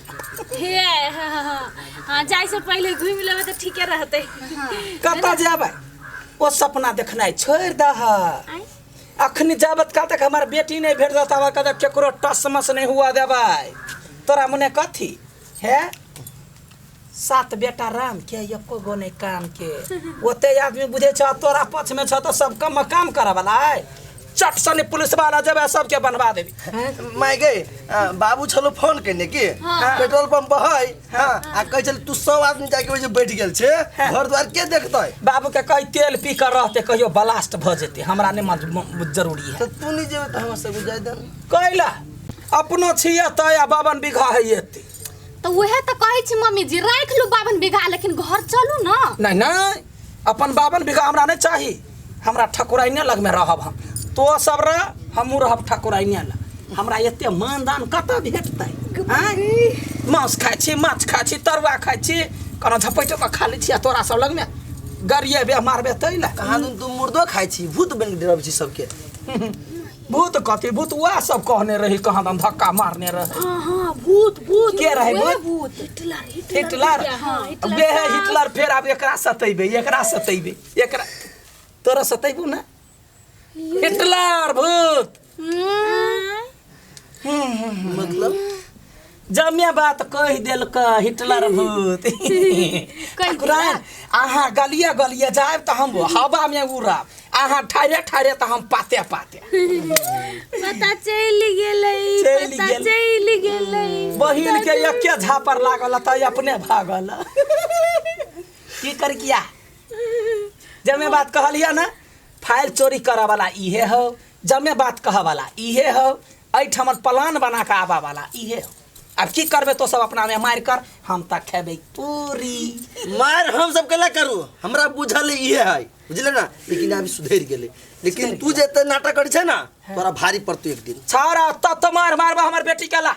हे हाँ हाँ हाँ, जाइ से पहिले घुमि लेबै तऽ ठीके रहतै। कतऽ जेबै? ओ सपना देखनाइ छोड़ि दह। अखनी जाबत काल तक हमर बेटी नहीं भेट देता ताबत तक केकरो टस मस नहीं हुआ देबै। तोरा मने कथी है? सात बेटा राम के, एको गो नहीं काम के। ओते आदमी बुझे छ तोरा पक्ष में छ तो सब कम काम करे वाला है। चट सनी पुलिस वाला जेबै, सबके बनवा देबी। माय गे, बाबू छलो फोन केने कि पेट्रोल पंप है। हाँ, आ कहै छल तू सब आदमी जाके ओइ जे बैठ गेल छे, घर द्वार के देखतै? बाबू के कही तेल पी कर रहते, कहियो ब्लास्ट भ जेते, हमरा नहीं जरूरी है। तऽ तू नहीं जेबे तऽ हमरा सब जाय दे। कैला अपनो छियै तऽ आ 52 बीघा है एते। तो वह तो कहै छी मम्मी जी, राख लू 52 बीघा, लेकिन घर चलू ना। नहीं नहीं, अपन 52 बीघा हमरा नहीं चाही, हमरा ठकुराइने लग में रहब हम। तो सब रह, हमहूँ रहब ठकुराइने लग। हमरा एते मानदान कतऽ भेटतै? आँय? मांस खाइ छी, माछ खाइ छी, तरुआ खाइ छी, कोनो झपैटो कऽ खा लै छी, आ तोरा सब लगमे गरिएबे मारबे तै लए। कहाँ दिन तू मुर्दो खाइ छी, भूत बनि के डराबै छी सबके। भूत कथी भूत? वएह सब कहने रही, कहाँ दन धक्का मारने रहे। हाँ हाँ, भूत भूत। के रहे भूत? भूत हिटलर। हिटलर। हाँ, हिटलर। बे है हिटलर। फेर आब एकरा सतेबे, एकरा सतेबे, एकरा तोरा सतेबू ना हिटलर भूत। मतलब जमे बात कहि देलक हिटलर भूत। ठकुराइन, अहाँ गलिए गलिए जायब तऽ हम हवा में उड़ब, अहाँ ठाढ़े ठाढ़े तऽ हम पाते पाते। पता चलि गेलै। चलि पता गेल। चलि गेलै। बहिन के एके झापर लागल तऽ अपने भागल। की कर किया जमे बात कहलियै ना? फाइल चोरी करऽ वाला इहे हो, जमे बात कहऽ वाला इहे हो, एहिठाम प्लान बना कऽ आबऽ वाला इहे हो। आब की करबै? तो सब अपना में मारि कर, हम तऽ खेबै पूरी। मार हम सब केला करू, हमरा बुझल इहे है, बुझले ना? लेकिन अभी सुधरि गेलै, लेकिन तू जे एते नाटक करै छै ना, तोरा भारी पड़तौ एक दिन। छाड़ा तब तऽ मार मारबा हमर बेटी के ला।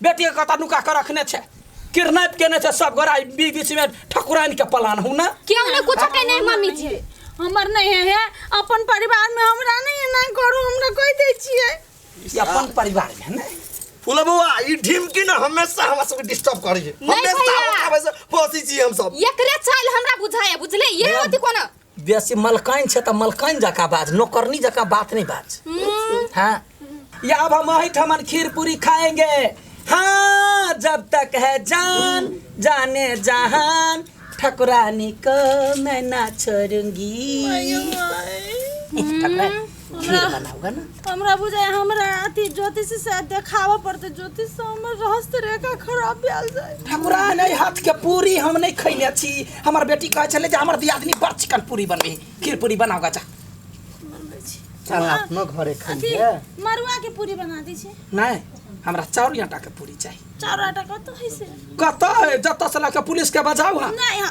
बेटी के कतऽ नुका के रखने छै, किडनैप केने छै सब गोरा बीच बीच में ठकुराइन के प्लान हूँ ना। क्यों नहीं कुछ के नहीं मम्मी जी? हमर नहीं है, है अपन परिवार में हमरा नहीं एना करू, हमरा कहि दै छियै। ई अपन परिवार में ने फूला बउआ, ई ढिमकी ना हमेशा हमरा सबके डिस्टर्ब करै छै। नहीं हमेशा भैया। ओकरा वजह से फंसी छी हम सब। एकरे चाल हमरा बुझाए, बुझले? ये होती कोनो बेसी मलकाइन छै तऽ मलकाइन जकाँ बाज, नौकरनी जकाँ बात नहीं बाज। हाँ, या अब हम एहिठामन खीर पूरी खाएंगे। हाँ, जब तक है जान जाने जहान, ठकुरानी को मैं ना छोड़ूंगी। ठकुरानी खीर बनाऊंगा ना। हमरा बुझाय हमरा अथी ज्योतिष से देखाबऽ पड़तै, ज्योतिष से हमर रहस्य रेखा खराब भेल जाय। ठकुरानी, एहि हाथ के पूरी हम नहीं खैले छी। हमर बेटी कहै छलै जे हमर दियादनी बड़ चिकन पूरी बनबै, खीर पूरी बनाओगा जा। बनबै छी। चल अपनो घरे अथी खइहे। मड़ुआ के पूरी बना दै छी। नहीं, हमरा चाउर आटा के पूरी चाही। चाउर आटा कतऽ है से? कतऽ है? जतऽ से लऽ के पुलिस के बजाउ। हाँ। नहीं है।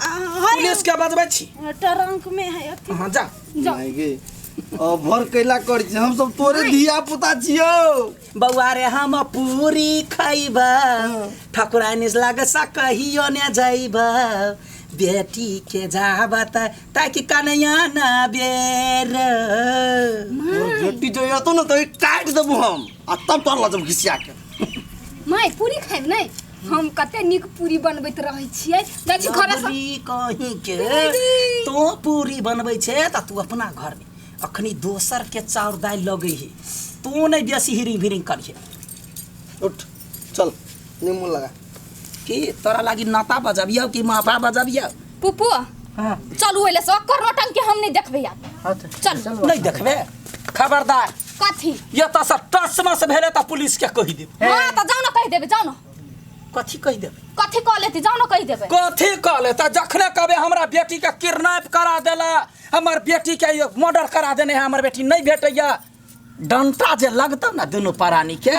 पुलिस के बजबै छी। ट्रंक में है अथी। हाँ, जा। माय गे, अभर कैला करै छी हम सब, तोरे धिया पुता छियौ। बौआ रे, हम पूरी खैबा, ठकुरानी लग सा कहियो ने जैबा। बेटी के जाबत ताकि कन्या ना बेर। तोर बेटी जो एतौ ने तऽ काटि देबू हम आ तब तोर लऽ जब घिसिया के। माय, पूरी खाइब नहीं? हम कते नीक पूरी बनबैत रहै छियै, जाइ छी घरे से। पूरी कहीं के तो पूरी बनबै छै तऽ तू अपना घरमे, अखनी दोसर के चाउर दालि लगै है, तू नहीं बेसी हिरिंग भिरिंग करिहे। उठ चल, नीमू लगा। की तोरा लागी नाता बजबियौ कि माफा बजबियौ? पुप्पू। हाँ। चलू, ओहिले से ओकर नौटंकी हम नहीं देखबै आब। चल। नहीं देखबे? खबरदार। कथी? ये तऽ से टस मस भेलै तऽ पुलिस के कहि देब। हाँ, तऽ जाउ ने, कहि देबै, जाउ ने। कथी कहि देबै? कथी कह लेती जाओ ना कहि देबै। कथी कह लेता? जखने कहबै हमरा बेटी के किडनैप करा देला, हमर बेटी के मर्डर करा देने है, हमर बेटी नहीं भेटैया, डंटा जे लगतौ ना दुनू प्राणी के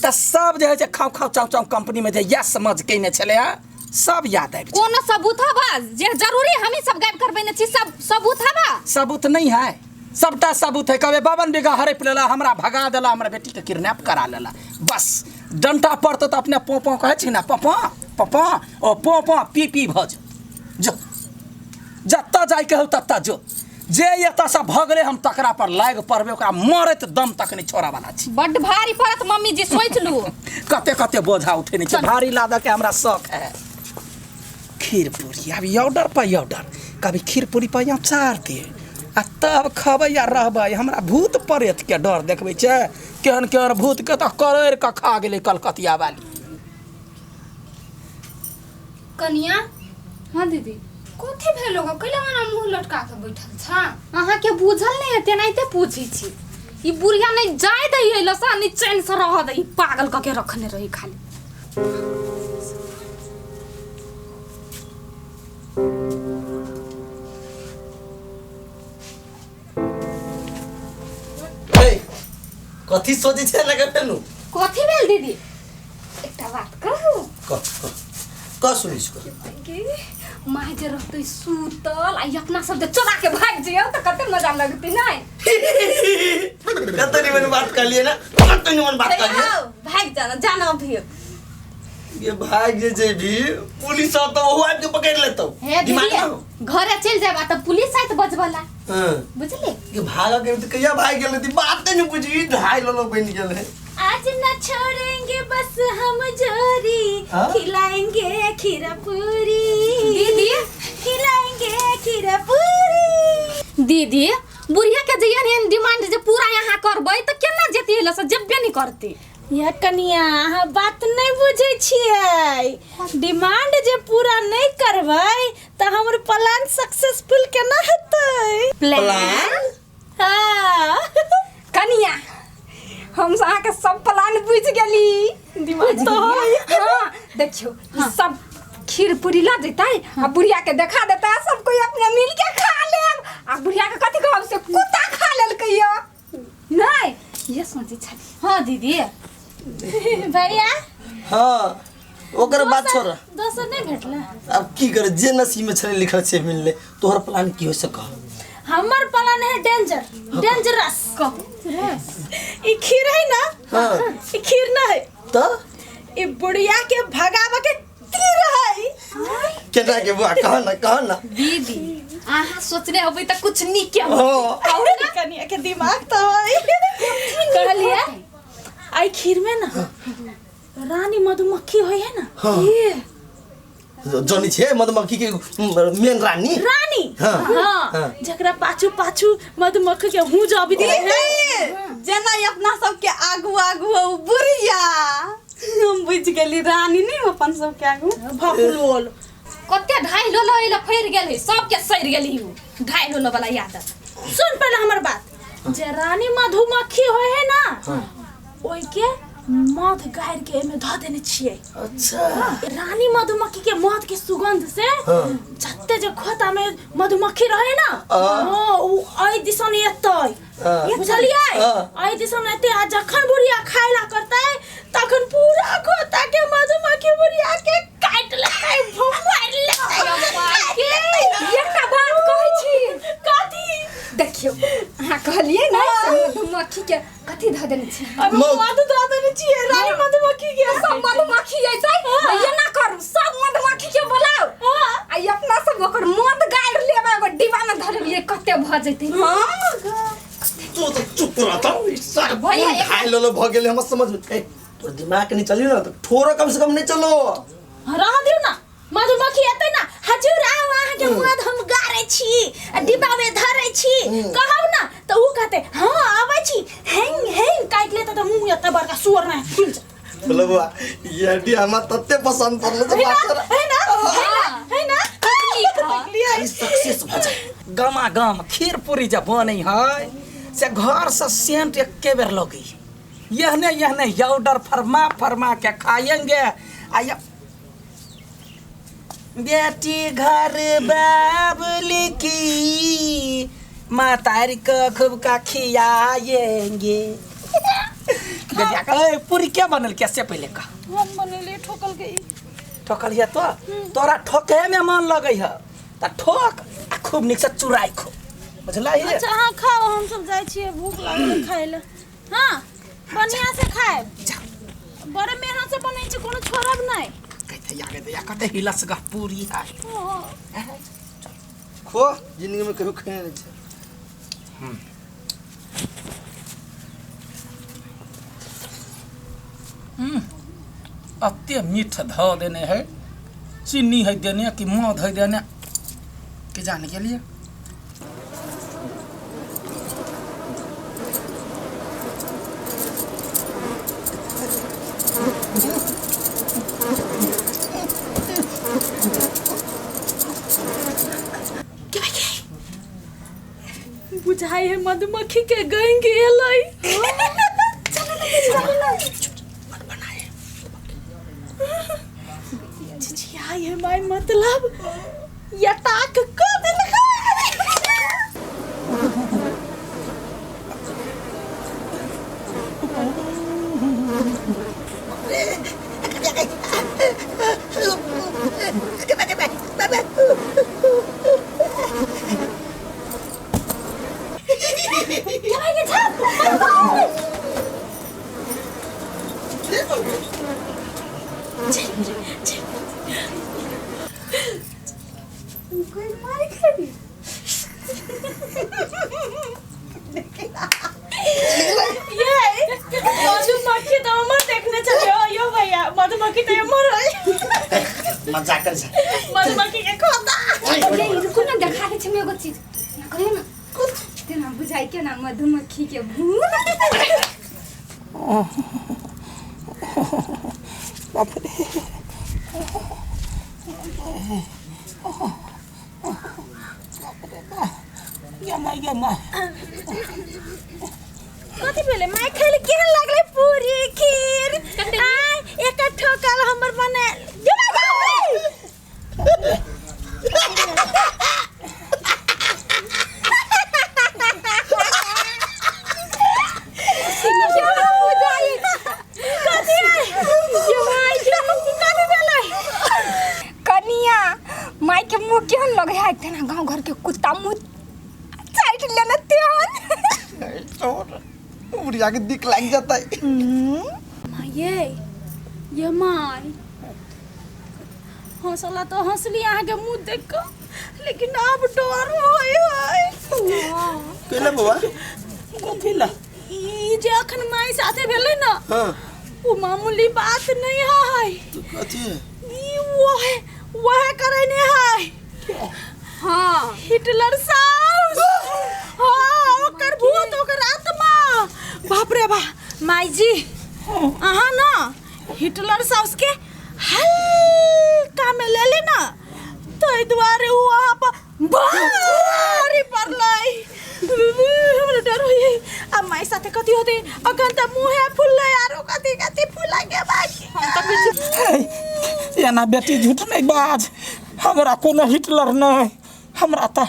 तऽ सब जे होइ छै खाउ खाउ चाउ चाउ कंपनी में जे यस समझ केने छलै हँ सब याद आबि कोनो सबूत हबा जे जरूरी हमही सब गायब करबे ने छी? सब सबूत हबा? सबूत नहीं है, सबटा सबूत है। कभी 52 बीघा हड़प लेला, हमरा भगा देला, हमरा बेटी के किडनैप करा लेला। बस डंटा पड़तो तऽ अपने पो पो कहै छी ना, पपो पपो ओ पो पो पी पी भऽ जो, जो जतऽ जाइके हौ ततऽ जो। जे एतऽसँ भगलै हम तकरा पर लागि पड़बै, ओकरा मरैत दम तक नहि छोड़ऽवला छी। बड्ड भारी पड़त मम्मी जी, सोचि लू। कते कते बोझा उठेने छै, भारी लादऽ के हमरा शौक है। खीर पूरी अभी ऑर्डर पर ऑर्डर, कभी खीर पूरी पर अचार दे आ तब खबै आ रहबै। हमरा भूत प्रेत के डर देखबै छै, केहन केहन भूत के तऽ करैर के खा गेलै कलकतिया वाली। कनिया। हाँ दीदी। कथी भेलो गो, कैला मना मुंह लटका के बैठल छा? अहाँ के बुझल नहीं है तेनाहिते पूछै छी। ई बुढ़िया नहीं जाय दै है लसा, नहीं चैन से रह दै, पागल क के रखने रही खाली। ए, कथी सोचै छै लगे फेनु? कथी भेल दीदी? एकटा बात कहू? कह कह कह, सुनै छी, कह। के माय जे रहतै सुतल आ ई अपना सब जे चोरा के भागि जइयौ तऽ कते मजा लगतै नै? कते निमन बात कहलिए ना, कते निमन बात कहलिए। आओ, भागि जाना जाना अभी। ये भाग जे जेबी पुलिस सब तो ओहो आबि के पकड़ लेतौ। हे दिमाग दीदी ना हो। घरे चलि जायब आ तऽ पुलिस आयत बजबला। हाँ। बुझली? ये भाग के तो कहिया भाग गेल ती बात नहीं बुझी, ढाई लोग बन गेल है। आज न छोड़ेंगे बस हम जोरी, हाँ? खिलाएंगे खीरा पूरी। दीदी। खिलाएंगे खीरा पूरी। दीदी बुढ़िया के जे एहन एहन डिमांड जे पूरा यहाँ करबै तऽ केना जेती लस, जेबे नहीं करती। या कनिया अहाँ बात नहीं बुझै छियै, डिमांड जे पूरा नहीं करबै तऽ हमर प्लान सक्सेसफुल केना हेतै? प्लान? हाँ। कनिया हम अहाँके सब प्लान बुझि गेली। दिमाग तो है। हाँ देखियौ ई सब खीर पूरी लऽ जेतै आ बुढ़िया के देखा देतै, सब कोई अपने मिल के खा लेब आ बुढ़िया के कथी कहब से कुत्ता खा लेलकै यऽ। नहीं ये सोचै छली। हाँ दीदी। भैया। हाँ ओकर बात छोड़। दोसर नहीं भेटला? अब की करे, जे नसीब में छले लिखल से मिलले। तोहर प्लान की हो से कह। हमर प्लान है डेंजर, डेंजरस। ई खीर है ना? हाँ। ई खीर ना है तो ई बुढ़िया के भगावे के तीर है। केना के बुआ, कह ना कह ना। दीदी अहाँ सोचने होबै तऽ कुछ नीक होतै। हाँ। कनिया के दिमाग तो है। कहलिए आई खीर में ना रानी मधुमक्खी होय है ना? हाँ। ये जनी छे मधुमक्खी के मेन रानी। रानी। हाँ। हाँ। हाँ। जकरा पाछू पाछू मधुमक्खी के हूँ जाबी दे है। जेना ई अपना सबके आगू आगू हो बुढ़िया, हम बुझि गेली रानी नहीं अपन सबके आगू। भकुलोल कते ढाई लोलो एला फैर गेल है, सबके सड़ गेल है उ ढाई लोलो वाला आदत। सुन पहले हमर बात, जे रानी मधुमक्खी होय है ना ओइ के मध गारि के एमे धऽ देने छियै। अच्छा। रानी मधुमक्खी के मध के सुगंध से हाँ। जते जे खोता में मधुमक्खी रहे ना, हाँ। हाँ, उ एहि दिसन एतै। हाँ। बुझलियै? हाँ। एहि दिसन एतै आ जखन बुढ़िया खाय ला करतै तखन पूरा खोता के मधुमक्खी बुढ़िया के काटि लेतै, मारि लेतै। एकटा बात कहै छी। कथी? देखियौ अहाँ कहलियै ने से मधुमक्खी के कथी धऽ देने छी? अभी मधु धऽ देने छियै रानी मधुमक्खी के। सब मधुमक्खी अइतै तऽ एना करू, सब मधुमक्खी के बोलाउ आ ई अपना सब ओकर मध गाड़ि लेबै, एगो डिब्बा में धऽ लेबियै, कते भऽ जेतै। तू तो चुप रहता, ई सार भैया, कोन खाइ लेलो भऽ गेलै हमरा समझ में। ए, तोर दिमाग नहीं चली ना तो थोड़ा कम से कम नहीं चलो। रह दियौ ना, मधुमक्खी एतै ना, हजूर आउ अहाँके मध हम गारै छी आ डिब्बा में धरै छी, कहब ना तऽ उ कहतै हाँ आबै छी, हेंग हेंग काटि लेतै तऽ मुँह एते बड़का सुअर नहि खुलि जेतै। बोलो बुआ, ये हड्डी हमरा तते पसंद पड़लो जे है ना? बात कर। है ना? है ना? है ना? खाली सक्सेस भऽ जाए। गामा गाम खीर पूरी जे बनै है से घर से सेंट एके बेर लगै है। एहने एहने ऑर्डर फरमा फरमा के खाएंगे आ ये बेटी घर बाबुल की मातारी को खूब का खियाएंगे। बेटिया कहे पूरी क्या बनल कैसे पहले का हम बनेलिए ठोकल गई। ठोकल है तो तोरा ठोके में मन लगै है त ठोक आ खूब निक से चुराई खो, बुझला है? अच्छा हाँ खाओ, हम सब जाइ छियै, भूख लागल खाइ ले। हाँ बढ़िया से खाए, बड़े मेहनत से बनै छै, कोनो छोड़ब नहि। कहते या कहते या कते हिलस गा पूरी है। खो जिंदगी में कभी खेने नहीं छै। अते मीठ धऽ देने है, चीनी है देने कि मध है देने के जाने के लिए। बुझाई है मधुमक्खी के गैंग एलै। चिचियाई है my, मतलब यटाक को देलकै। मधुमक्खी तो हमर देखने चलियो यो भैया, मधुमक्खी तो हमर मजाक कर छै मधुमक्खी के खोता। ये रुको ना, देखा दे छै हम एगो चीज ना कहियो ना कुछ तेना बुझाई के ना मधुमक्खी के भूत। बाप रे ये माय ये माय कथी भेलै my? खाइले केहन लागलै पूरी खीर? आय एक ठोकल हमर बनायल। कनिया माय के मुँह केहन लगे है तेना गाँव घर के कुत्ता मुँह चाट लेने तेहन। बुढ़िया के दिख लाग जाता है। माये ये my हौसला तो हंसली अहाँ के मुँह देख के, लेकिन अब डर होय है। केला बउआ कथी ला? ई जे अखन माय साथे भेलै ना, हां वो मामूली बात नहीं है। तो कथी है? ई वो है वह करे ने है। हाँ हिटलर साउस। हाँ ओकर भूत ओकर आत्मा। बाप रे बा माई जी, अहाँ ना हिटलर साउस के हल्का में ले ले ना तो दुआरे उ अहाँ पर भारी पड़लै। हमरा डर होई अब माई साथे कथी होते। अखन त मुँहे फुललै आरो कथी कथी फुला के बाकी। हम त कुछ एना बेटी झूठ नहीं बाज, हमरा कोनो हिटलर नहीं, हमरा त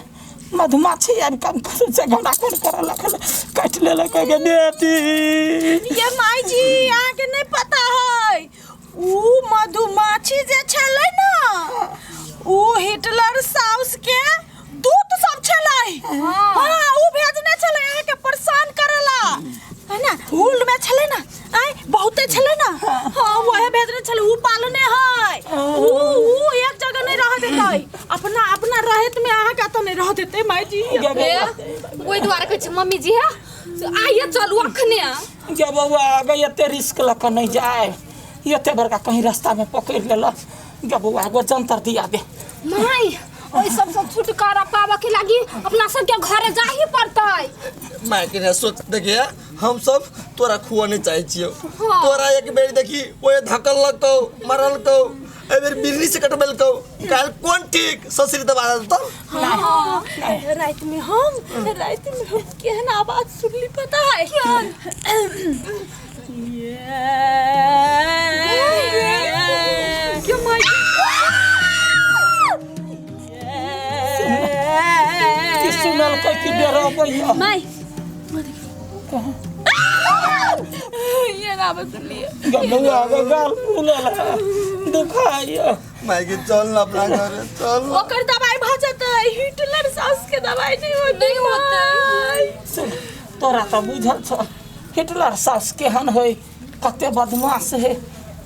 मधुमाछी आबि कम से घोड़ा कोन करऽ लगल, काटि लेलक गे बेटी। ये माई जी अहाँ के नहीं पता है, उ मधुमाछी जे छलै ना उ हिटलर साउस के दूत सब छलै। हाँ उ भेजने छलै अहाँ के परेशान करेला है ना, हुल में छलै ना, आय बहुते छलै ना। हाँ वह भेजने छलै, उ पालने है, उ उ एक जगह नहीं रह देतै, अपना अपना रहत में अहाँ के तो नहीं रह देतै माई जी। ओहि दुआरे कहै छै मम्मी जी है आइए चलू अखने। गे बउआ गे एते रिस्क लऽ कऽ नहीं जाए, एते बड़का कहीं रास्ता में पकड़ लेलक। गे बउआ एगो जंतर दिया दे my, ओहि सब सब छुटकारा पाबऽ के लागी अपना सबके घरे जाही पड़तै। My के सोच देखिए, हम सब तोरा खुआ नहीं चाहे छियो। तोरा एक बेर देखी ओए धकल लगतौ मरलकौ, एहि बेर बिरनी से कटबेलकौ, काल कोन ठीक ससुर दबा देतौ। हाँ रात में हम केहन आवाज सुनली पता है? ये क्यों माई? सुनलकै कि डरबैया। माय ये ना बसलिए। बउआ के गाल फूलल है, दुखाइया। माई के चल ना अपना घरे चल। ओकर दवाई भ जेतै, हिटलर सास के दवाई नहीं होतै। नहीं होतै। सुन, तोरा तऽ बुझल छौ हिटलर सास केहन है, कते बदमाश है,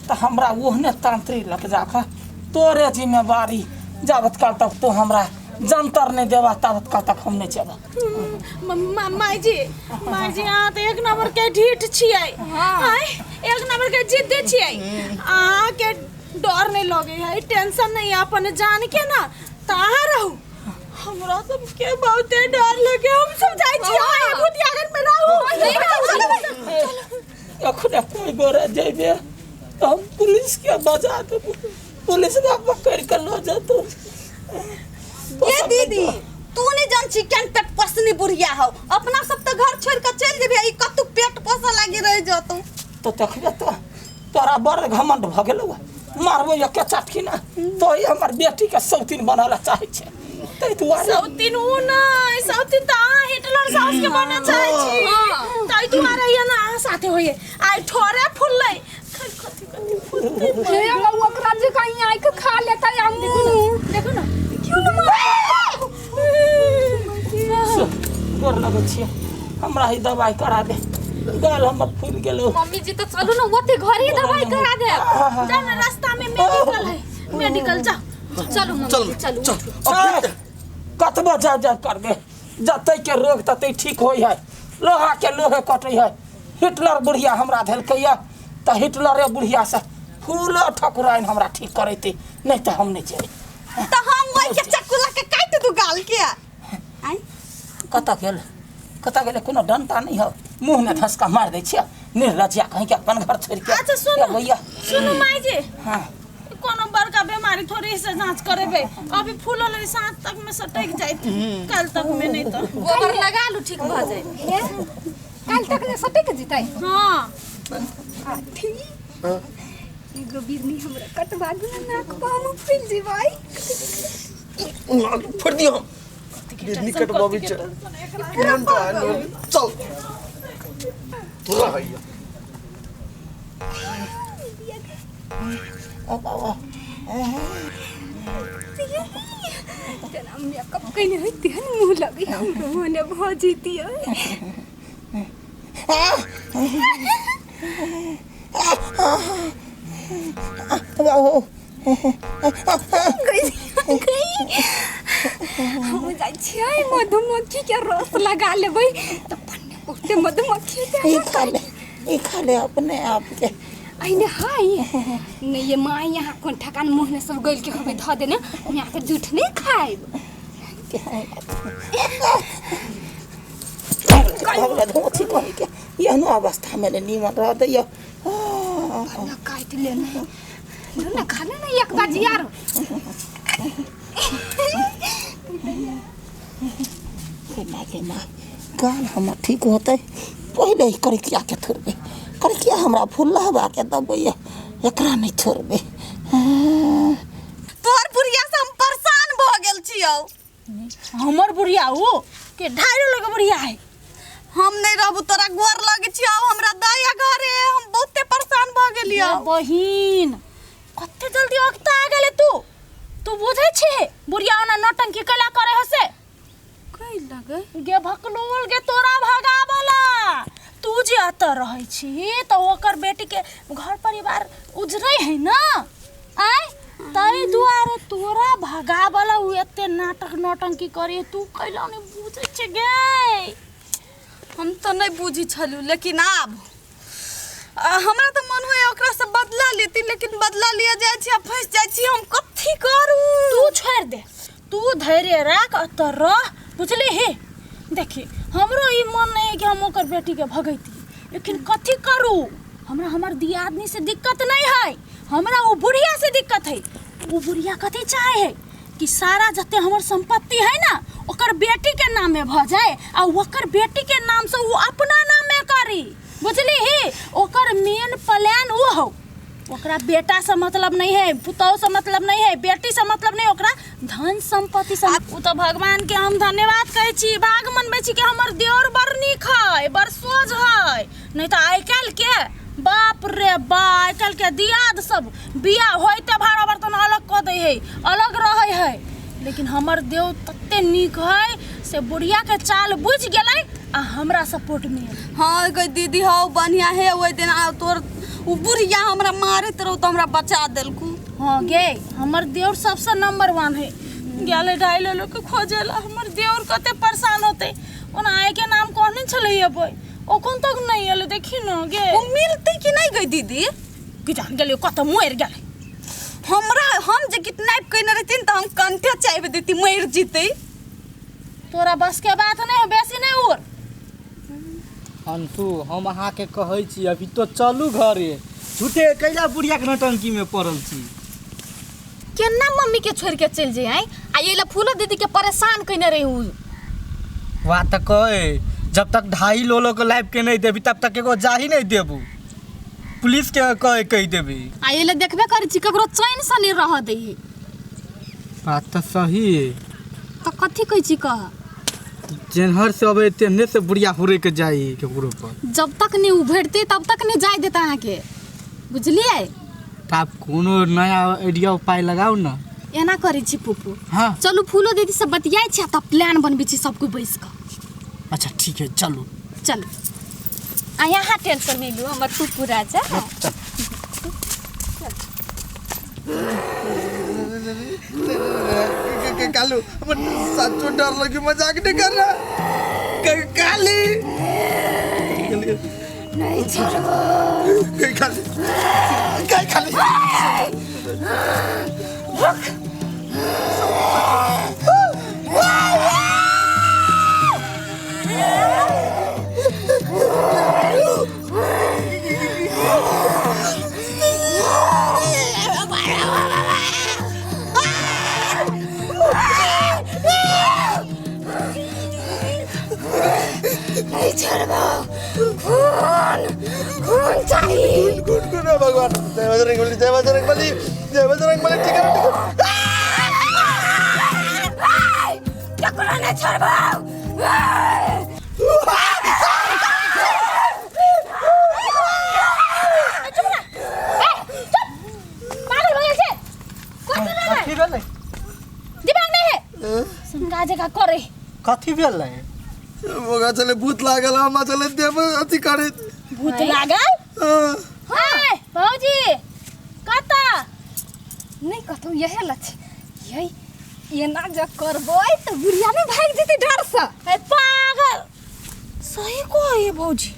तऽ हमरा ओहने तांत्रिक लग जाकऽ तोरे जिम्मेवारी, जाबत काल तक तो हमरा जंतर नहीं देबा ताबत काल तक हम नहीं जेबा। माई जी, माई जी, अहाँ तऽ एक नंबर के ढीठ छियै। आँय, एक नंबर के जिद्दी छियै। अहाँके डर नहीं लगे है, टेंशन नहीं है अपन जान के ना, तऽ अहाँ रहू। हमरा सबके बहुते डर लगे, हम सब जाइ छी अहाँ भूतियागन में रहू। अखने कोई गोरे जेबे तऽ हम पुलिस के बजा देबो, पुलिस के पकड़ के लऽ जेतौ। ये दीदी तू नहीं जान छी केन पेट पोसनी बुढ़िया हो, अपना सब तो घर छोड़ के चल जेबे, ई कतु पेट पोसा लागी रह जतौ। तो देखबे तो तोरा बड़ घमंड भऽ गेलौ, मारबो एके चटकी ना तो ही हमर बेटी के सौतीन बनऽ ला चाहै छै, ताहि दुआरे। सौतीन उ नहीं, सौतीन तऽ अहाँ हिटलर सास के बनऽ चाहै छी, ताहि दुआरे ये ना अहाँ साथे होइए। आइ ठोरे फुललै, कथी कथी फुलतै। हे ओकरा जे कहीं आइ के खा लेतै आ मुँह। देखो ना क्यों ना गोर लगै छियै, हमरा ही दवाई करा दे, गाल हमर फूलि गेलौ। मम्मी जी तो चलू ना ओते घरे ही दवाई करा दे। जा ना रास्ता में मेडिकल है, मेडिकल जाओ। चलू मम्मी जी चलू। चल। कतबो जा जा करबे, जतै के रोग ततै ठीक होइ है, लोहा के लोहे कटै है। हिटलर बुढ़िया हमरा धेलकै या तऽ हिटलरे बुढ़िया से फूलो ठकुराइन हमरा ठीक करेतै, नहीं तऽ हम नहीं जेबै। तो हम ओइ के चक्कू ला के काट दू गाल के। आइ कतऽ गेल, कतऽ गेलै? कोनो डंटा नहीं है, मुँह में धसका मार दै छियै निर्लज्जिया कहीं के अपन घर छोड़ के। अच्छा सुनू भैया। सुनू माई जी, हाँ कोनो बड़का बीमारी थोड़ी से जांच करेबे, अभी फूलल है साँझ तक में सटक जाइत, कल तक में नहीं तो गोबर लगा लू ठीक भ जाए। काल तक ने सटक जेतै। हाँ एगो बिरनी हमरा कटवा दू ना, नाक पाम फूल जेबै। फोड़ दियो हम बिजली कटवाबी छै। चल तोरा हैया। तेना मेकअप कइने है तेहन मुँह लगे हमरो मने भ जैतियै। हम जाइ छियै मधुमक्खी के रस लगा लेबै तऽ पन्ने बहुते मधुमक्खी ई खा ले, ई खा ले अपने आप के। अइने हाय नहीं ये माँ यहाँ कोन ठकान मुँह में सब गइल के होबे धऽ देने, हम यहाँ के जूठ नहीं खाइब। भगला धोती कहीं के एहनो अवस्था में ने नीमन रह दैया। ना काटि लेने ना खाने ना एक बाजी यार। गे माँ गे माँ, गाल हमर ठीक होतै पहिले ही करिकिया के थोड़बे, करिकिया हमरा फुल्लहबा के दबैया, एकरा नहीं छोड़बे। तोहर बुढ़िया से हम परेशान भ गेल छियौ। हमर बुढ़िया उ के ढाई लोग बुढ़िया है। हम नहीं रहबू, तोरा गोर लगे छियौ, हमरा दया घरे, हम बहुते परेशान भ गेलियौ। बहिन कते जल्दी अगता आ गेले तू, तू बुझै छे बुढ़िया ओना नौटंकी कैला करे हसे? कै लगे गे भकलोल गे तोरा भगाबला, तू जे अतऽ रहै छी तऽ ओकर बेटी के घर परिवार उजरै है ना, आय ताहि दुआरे तोरा भगाबला उ एते नाटक नौटंकी करे, तू कैला नहीं बुझै छे गे? हम तो नहीं बुझी छलू, लेकिन आब हमरा तो मन होय ओकरा से बदला लेती, लेकिन बदला लिया जाइ छी आ फंस जाइ छी, हम कथी करू? तू छोड़ दे, तू धैर्य राख, अतऽ रह, बुझली हे? देखी हमरो ई मन नहीं है कि हम ओकर बेटी के भगैती, लेकिन कथी करू? हमरा हमर दियादनी से दिक्कत नहीं है, हमरा वो बुढ़िया से दिक्कत है। वो बुढ़िया कथी चाहे है कि सारा जते हमर संपत्ति है ना ओकर बेटी के नाम में भ जाए, आ ओकर बेटी के नाम से वो अपना नाम में करी, बुझली ही? ओकर मेन प्लान वो हो। ओकरा बेटा से मतलब नहीं है, पुतहु से मतलब नहीं है, बेटी से मतलब नहीं, ओकरा धन संपत्ति से। उ तो भगवान के हम धन्यवाद कहै छी, भाग मनबै छी कि हमर देवर बड़ नीक है, बड़ सोझ है। नहीं तो आइ काल्हि के बाप रे बा, आइ काल्हि के दियाद सब बियाह होइते भाड़ा बर्तन अलग कऽ दै है, अलग रहै है। लेकिन हमर देव तते नीक है से बुढ़िया के चाल बुझि गेलै आ हमरा सपोर्ट में। हाँ गई दीदी, हौ बढ़िया है। ओहि दिन आ तोर उ बुढ़िया हमरा मारैत रहो तो हमरा बचा देलकू। हाँ गे, हमर देवर सबसे नंबर 1 है। गेलै ढाई लोग के खोजेला, हमर देवर कते परेशान होते। ओना आय के नाम कहने छलै अबै, ओखन तक नहीं एलै। देखी न गे, वो मिलते कि नहीं गई दीदी? की जान गेलै कत मरि गेलै। हमरा हम जे किडनैप कयने रहथिन तऽ हम कंठे चाबि देती, मरि जीते। तोरा बस के बात नहीं हो, बेसी नहीं उड़। अंशु हम अहाँके कहै छी अभी तो चलू घरे, झूठे कैला बुढ़िया के नौटंकी में पड़ल छी। केना मम्मी के छोड़ के चलि जाए आ ये ला फूलो दीदी के परेशान कइने रही हूँ। वाह त कहे जब तक 2.5 लोलो के लाइफ के नहीं देबी तब तक एगो जाही नहीं देबू, पुलिस के कहे कह देबी। आ ये ला देखबे करै छी ककरो चैन से नहीं रह दै है। बात त सही है। त कथी कहै छी कह? जेनहर से अबे तेहने से बुढ़िया हुरे के जाई केकरो पर। जब तक नहीं उभरते तब तक नहीं जाय देता अहाँके, बुझलियै? आप कोनो नया आइडिया उपाय लगाओ ना। एना करै छी पुप्पू, हाँ चलू फूलो दीदी से बतियाइ छी तब प्लान बनबै छी सब कोई बैस कऽ। अच्छा ठीक है चलू चलू। आ यहाँ टेंशन नहीं लू हमर पुप्पू राजा। कालू सच्चो डर लगी, मजाक नहीं कर रहा। काली नहीं छोड़ो। काली काली रुक। नहीं छोड़बो, खून खून चाहिए। खून खून भगवान, जय बजरंगबली, जय बजरंगबली, जय बजरंगबली। ठीक है ठीक है, ककरो नहीं छोड़बो। पागल हो गेल छै, कथी भेलै? कथी भेलै? दिमाग नहीं है सनका जका करे। कथी भेलै? ओकरा चले भूत लागल, हमरा चले देह अथी करे भूत लागल। हाय भौजी कता? नहीं कतौ यहे लछ यही एना जब करबै त बुढ़िया नहीं भागि जेतै डर से। ए पागल, सही कहे भौजी,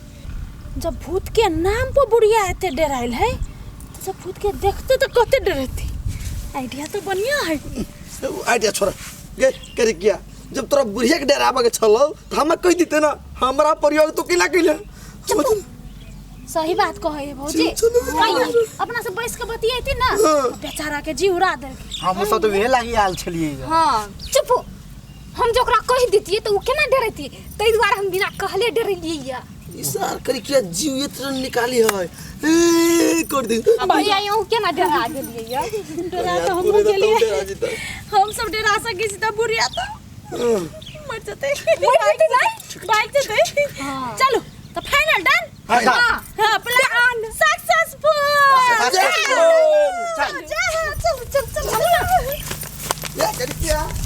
जब भूत के नाम पर बुढ़िया एते डराइल है तो जब भूत के देखते तो कते डरती। आइडिया तो बढ़िया है। आइडिया छोड़ गे करे किया, जब तोरा बुढ़िया के डराबे के छलौ त हमरा कह दिते ना, हमरा प्रयोग तो केला कइले। सही बात कहे है भौजी, अपना से बैस के बतियैती ना बेचारा के जी उड़ा देलकै। हम सब तो वेहे लागी आयल छलियै। हां चुप, हम जो ओकरा कह दितियै त उ केना डरैती, तै दुआरे हम बिना कहले डरलियै। ई सार करे किया जीव इतना निकाली है ए कर दे भैया, यहूं केना डरा गेलियै? डरा त हमहु गेलियै, हम सब डरा सकै छी त बुढ़िया त मर जतै, मर जतै नहीं भाग जतै। चलो तो फाइनल डन। हां प्लान सक्सेसफुल। चल चल चल चल चल। या कर किया।